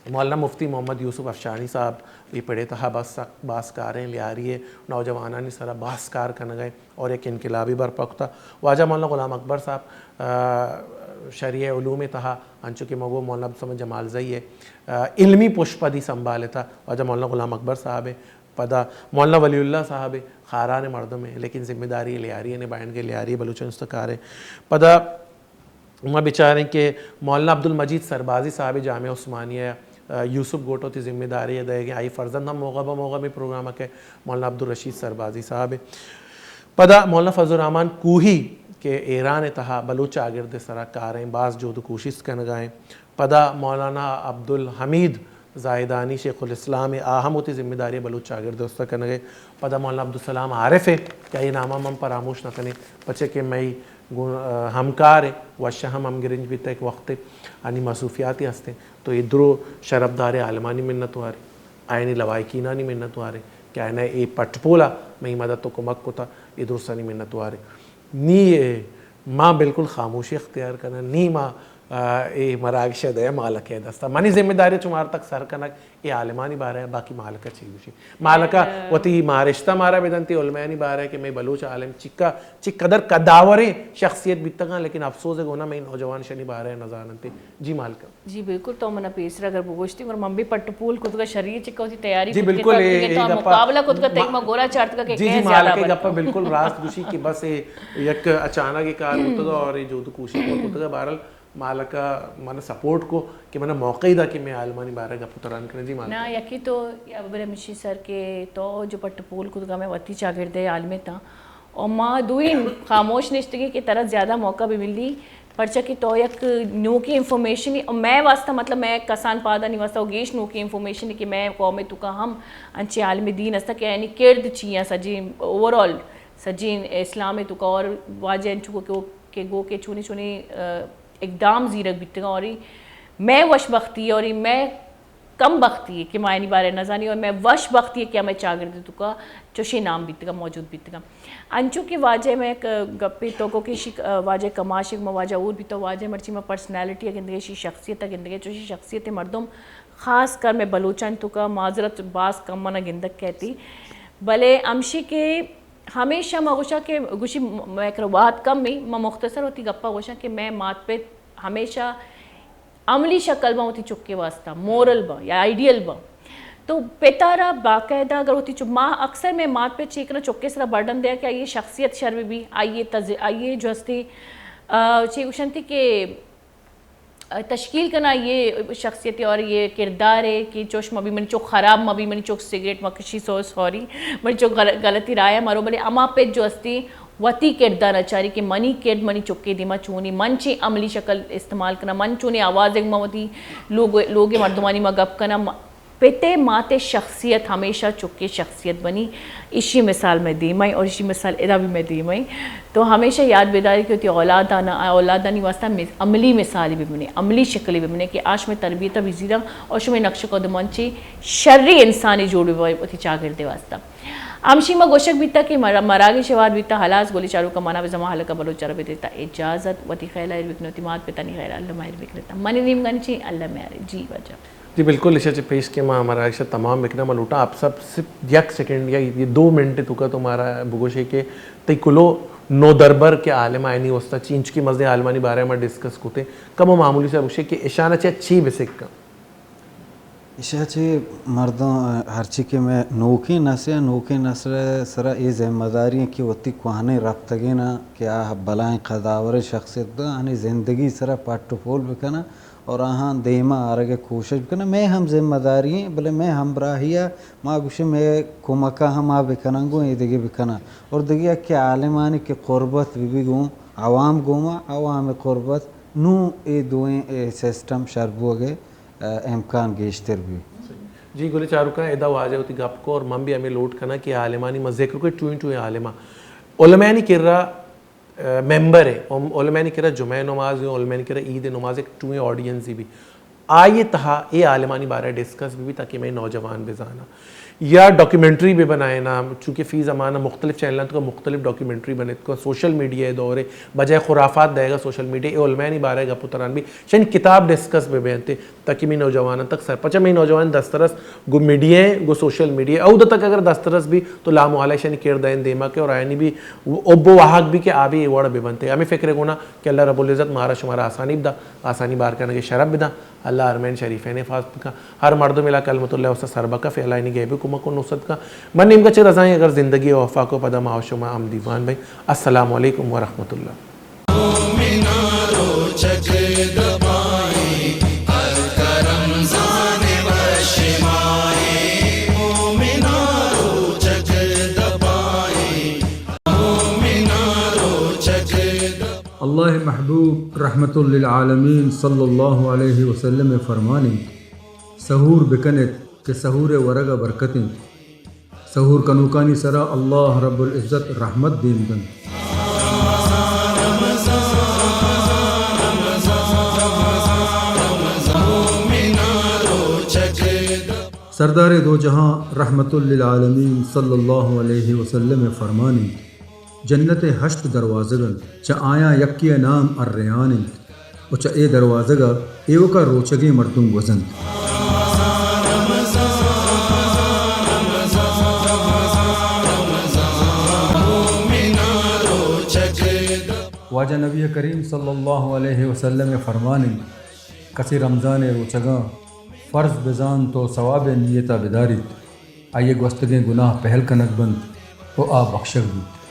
مولانا مفتی محمد یوسف افشانی صاحب اے پڑے تہا بس سک باز کاریں، لیاری ءِ نوجوانانی سرا باز کار کنگ ءَ اور یک انقلابی برپا کتا۔ واجہ مولانا غلام اکبر صاحب، ا، شریعہ علوم ءِ تہا، انچو کہ مگو مولانا عبدالصمد جمالزئی ءِ، ا، علمی پشپدی سنبھالتا، واجہ مولانا غلام اکبر صاحب ءِ، پدا مولانا ولی اللہ صاحب ءِ، خاران ءِ مردم ءِ، لیکن ذمہ داری لیاری ءِ نبھائنگ ءَ، لیاری بلوچستان کار ءِ۔ پدا ما بچاریں کہ مولانا عبدالمجید سربازی صاحب جامعہ عثمانیہ، ا، یوسف گوٹو تی ذمہ داری دئیگے، آئی فرزند ہم موقع بہ موقع میں پروگرام کے مولانا عبدالرشید سربازی صاحب۔ پدا مولانا فضل الرحمن کوہی کہ ایران تہا بلوچ چاگرد سرا کاریں، باز جہد و کوشست کنگائیں۔ پدا مولانا عبدالحمید زاہدانی شیخ الاسلام ءِ، آ ہم وتی ذمہ داری بلوچ چاگرد است کنگ ءَ۔ پدا مولانا عبدالسلام عارف ءِ کہ آئی نام ءَ من پراموش نہ کنیں، پچے کہ مئی گون-، ا، ہمکار ءِ، وش ہم ہمگرنچ بیتا، ایک وقت انی مصروفیاتی ہستیں، تو اے درو شرفدار عالمانی منت واری۔ آیانی لواحقینانی منتواریں کہ آیانا اے پٹ پولا مئی مدد و کمک کتا، اے درستانی منتواریں۔ نی، اے، ما بالکل خاموشی اختیار کناں، نی ما، آ، اے مراگش ء دیا مالک ء دستا۔ منی ذمہ داری چو مار تک سر کنگ اے عالمانی بارہ ء، باقی مالک ء چی گوشی؟ مالک ء وتی مارشتہ مارا بدنتی علمایانی بارہ ء کہ مئے بلوچ عالم چکا، چی قدر قداوریں شخصیت بیتگاں، لیکن افسوز ء گونا مئے نوجوان شنی بارہ ء نزاننتی۔ جی مالک ء۔ جی بالکل، تو منا پیسر اگر بگوشتی، مگر من بھی پٹ پول کتگا شری چکا وتی تیاری جی کتگا بالکل، تاکہ اے، تو اے گپا مقابلہ کتگا، تئی ما-، ما گورا چارتگا کہ جی، جی، کئے زیادہ مالک ء برکا۔ گپا بالکل راست گوشی کہ بس اے یک اچانک اے کار بوتگا اور اے جہد و کوشش کتگا۔ بہرحال مالک ء من سپورٹ کو کہ من موقع دا کہ میں عالمانی بارہ گپ و تران کریں۔ جی مالک۔ نا، یکی تو یا ببر ہمشی سر کہ تو جو پٹ پول کتگا میں وتی چاگردے عالمے تاں اور ما دوئیں خاموش نشتگیں کہ ترا زیادہ موقع بھی ملی، پرچا کہ تو یک نوکیں انفارمیشن، اور میں واسطہ، مطلب، میں کسان پادانی واسطہ وہ گیش نوکیں انفارمیشن کہ میں قوم تو کا ہم انچے عالم دین ہستا کہ یعنی کرد چیاں سجین اوور آل سجین اسلام تو کا اور واجہ انچو کو کہ گو کہ چونی چونی، آ، اقدام زیرگ بیتگاں اور ای مئے وش بختی اور ای مئے کم بختی ہے کہ ما آیانی بارے نزانی اور مئے وش بختی ہے کہ ہمیں چاگرد تو کا چوشی نام بیتگا، موجود بیتگا۔ انچو کہ واجہ میں ک-، گپی تو کو کہ شی، آ، واجہ کماش ایک ما واجہ اور بیتا، واجہ مرچی ما پرسنالٹی گندگے، شی شخصیت گندگے، چوشی شخصیت مردم خاص کر میں بلوچان تو کا معذرت باز کم منا گندگ کہتی۔ بلے ہمشی کہ ہمیشہ ما گوشاں کہ گوشی م-، مئے کرا وہد کم ایں، ما مختصر وتی گپا گوشاں کہ مئے مات پت ہمیشہ عملی شکل باں وتی چکے واسطہ، مورل باں یا آئیڈیل باں۔ تو پتارا باقاعدہ اگر وتی چ-، ما اکثر مئے مات پت چی کناں چکے سرا برڈن دیا کہ آئی شخصیت شر بی، آئی تز-، آئی جو ہستی، آ، چی گوشنتی کہ تشکیل کنا یہ شخصیت اور یہ کردار ہے کہ چوش مبی منی چوک خراب مبی، منی چوک سگریٹ مکشی، سو سوری، منی چوک غل-، غلطی رایا مرو، بلے اما پت جو استی وتی کردار اچاری کہ منی کرد منی چکے دیما چونی، من چی عملی شکل استعمال کنا، من چونی آواز ایک ما وتی لوگ، لوگ مردمانی ما گپ کنا، م-، پتے ماتے شخصیت ہمیشہ چکے شخصیت بنی۔ ایشی مثال میں دیمائیں اور ایشی مثال ادا بھی میں دیمائیں۔ تو ہمیشہ یاد بیداری کہ وتی اولادانا، اولادانی واسطہ مز-، عملی مثالی ببنے، عملی شکلی ببنے کہ آ شمئے تربیتا بزیراں اور شمئے نقش قدمان چی شری انسانی جوڑ ببا وتی چاگردے واسطہ۔ ہمشی ما گوشگ بیتا کہ مر-، مراگش وار بیتا، ہلاس گولی چاروکا منا بزاں ما حلقہ بلوچ را بدیتا اجازت، وتی خیال ایر بکنے، وتی مات پتانی خیال اللہ مہر بکنے تا۔ منی نیمگانی چی اللہ مہر۔ جی واجہ۔ جی بالکل، ایشا چہ پیش کہ ما ہمارا ایشا تمام بکناں، ما لوٹاں آپ سب صرف یک سیکنڈ یا یہ دو منٹ توکا تو مارا بگوشے کہ تئی کلو نودربر کہ عالم آئینی واسطہ چی انچکی مزدیں عالمانی بارے ما ڈسکس کتے، کم و معمولی سا بگوشے کہ اشانا چہ چی بسکاں؟ ایشا چہ مردم ہرچی کہ میں نوکیں نسل، نوکیں نسل سرا اے ذمہ داری ہیں کہ وتی کوہنیں رپتگینا کہ آ بلائیں قداور شخصیت دا، آنی زندگی سرا پٹ و پول بکناں۔ اور آہاں دیما آرگ ء کوشش بکناں۔ مئے ہم ذمہ داری ایں، بلے مئے ہمراہی ء ما گوشیں مئے کمک ء ہم آ بکناں، گوں اے دگہ بکناں۔ اور دگہ یک کہ عالمانی کہ قربت بہ بی گوں عوام گوما، عوام قربت، نوں اے دوئیں اے سسٹم شر بوگ ء امکان گیشتر بی۔ جی گل چاروکاں، ادا واجہ وتی گپ کو اور من بھی ہمیں لوٹ کناں کہ عالمانی ما ذکر کو ٹوئیں ٹوئیں عالماں علمانی کرا ممبر ء، علمانی کرا جمعہ نماز، علمانی کرا عید نماز، ایک ٹوئیں آڈینس بی، آئی تہا اے عالمانی بارے ڈسکس بی، بی تاکہ مئے نوجوان بزانا۔ یا ڈاکیومنٹری بہ بنائینا، چونکہ فی زمانہ مختلف چینلان تو مختلف ڈاکیومنٹری بنت کو، سوشل میڈیا دور ہے، بجائے خرافات دے گا سوشل میڈیا، اے علمانی بارے گپ و تران بی، شن کتاب ڈسکس بہ بینتے۔ تاکہ مئے نوجواناں تک سر پچا مئے نوجوان دسترس گو میڈیا، گو سوشل میڈیا، اود تک اگر دسترس بی تو لامحالہ شانی کرد این دیما کے اور آیانی بھی اب و واہگ بھی کہ آ بھی اے وڑ بہ بنتے۔ ہمیں فکر گونا کہ اللہ رب العزت مارا شمارا آسانی بدا، آسانی بار کنگے شرف بدا۔ اللہ حرمین شریفین حفاظت بکا، ہر مردم الا کلمت اللہ واسطہ سر بکا، فی اللہ انی گیبی کمک و نصرت کا۔ من نیمگا چہ رضائیں اگر زندگی وفا کو پدا ما و شما ہم دیوان بھائی۔ السلام علیکم ورحمۃ اللہ۔ مومناں روچگ دپائیں، ہلک رمضان وش ماہیں۔ مومناں روچگ دپائیں، مومناں روچگ دپائیں۔ اللہ محبوب رحمت للعالمین صلی اللہ علیہ وسلم فرمانی، سحور بکنت کہ سحور ورگ برکتیں۔ سحور کنوکانی سرا اللہ رب العزت رحمت دیم کنت۔ سردار دو جہاں رحمت للعالمین صلی اللہ علیہ وسلم ءِ فرمان انت، جنت ءِ ہشت دروازگ انت، چہ آیاں یکے ءِ نام الریان انت و چہ اے دروازگ ءَ ایوک ءَ روچگیں مردم گوزنت۔ واجہ نبی کریم صلی اللہ علیہ وسلم ءِ فرمان انت، کسے رمضان ءِ روچگاں فرض بزانت و ثواب ءِ نیت ءَ بداریت، آئی ءِ گوستگیں گناہ پہل کنگ بنت و آ بخشگ بوت۔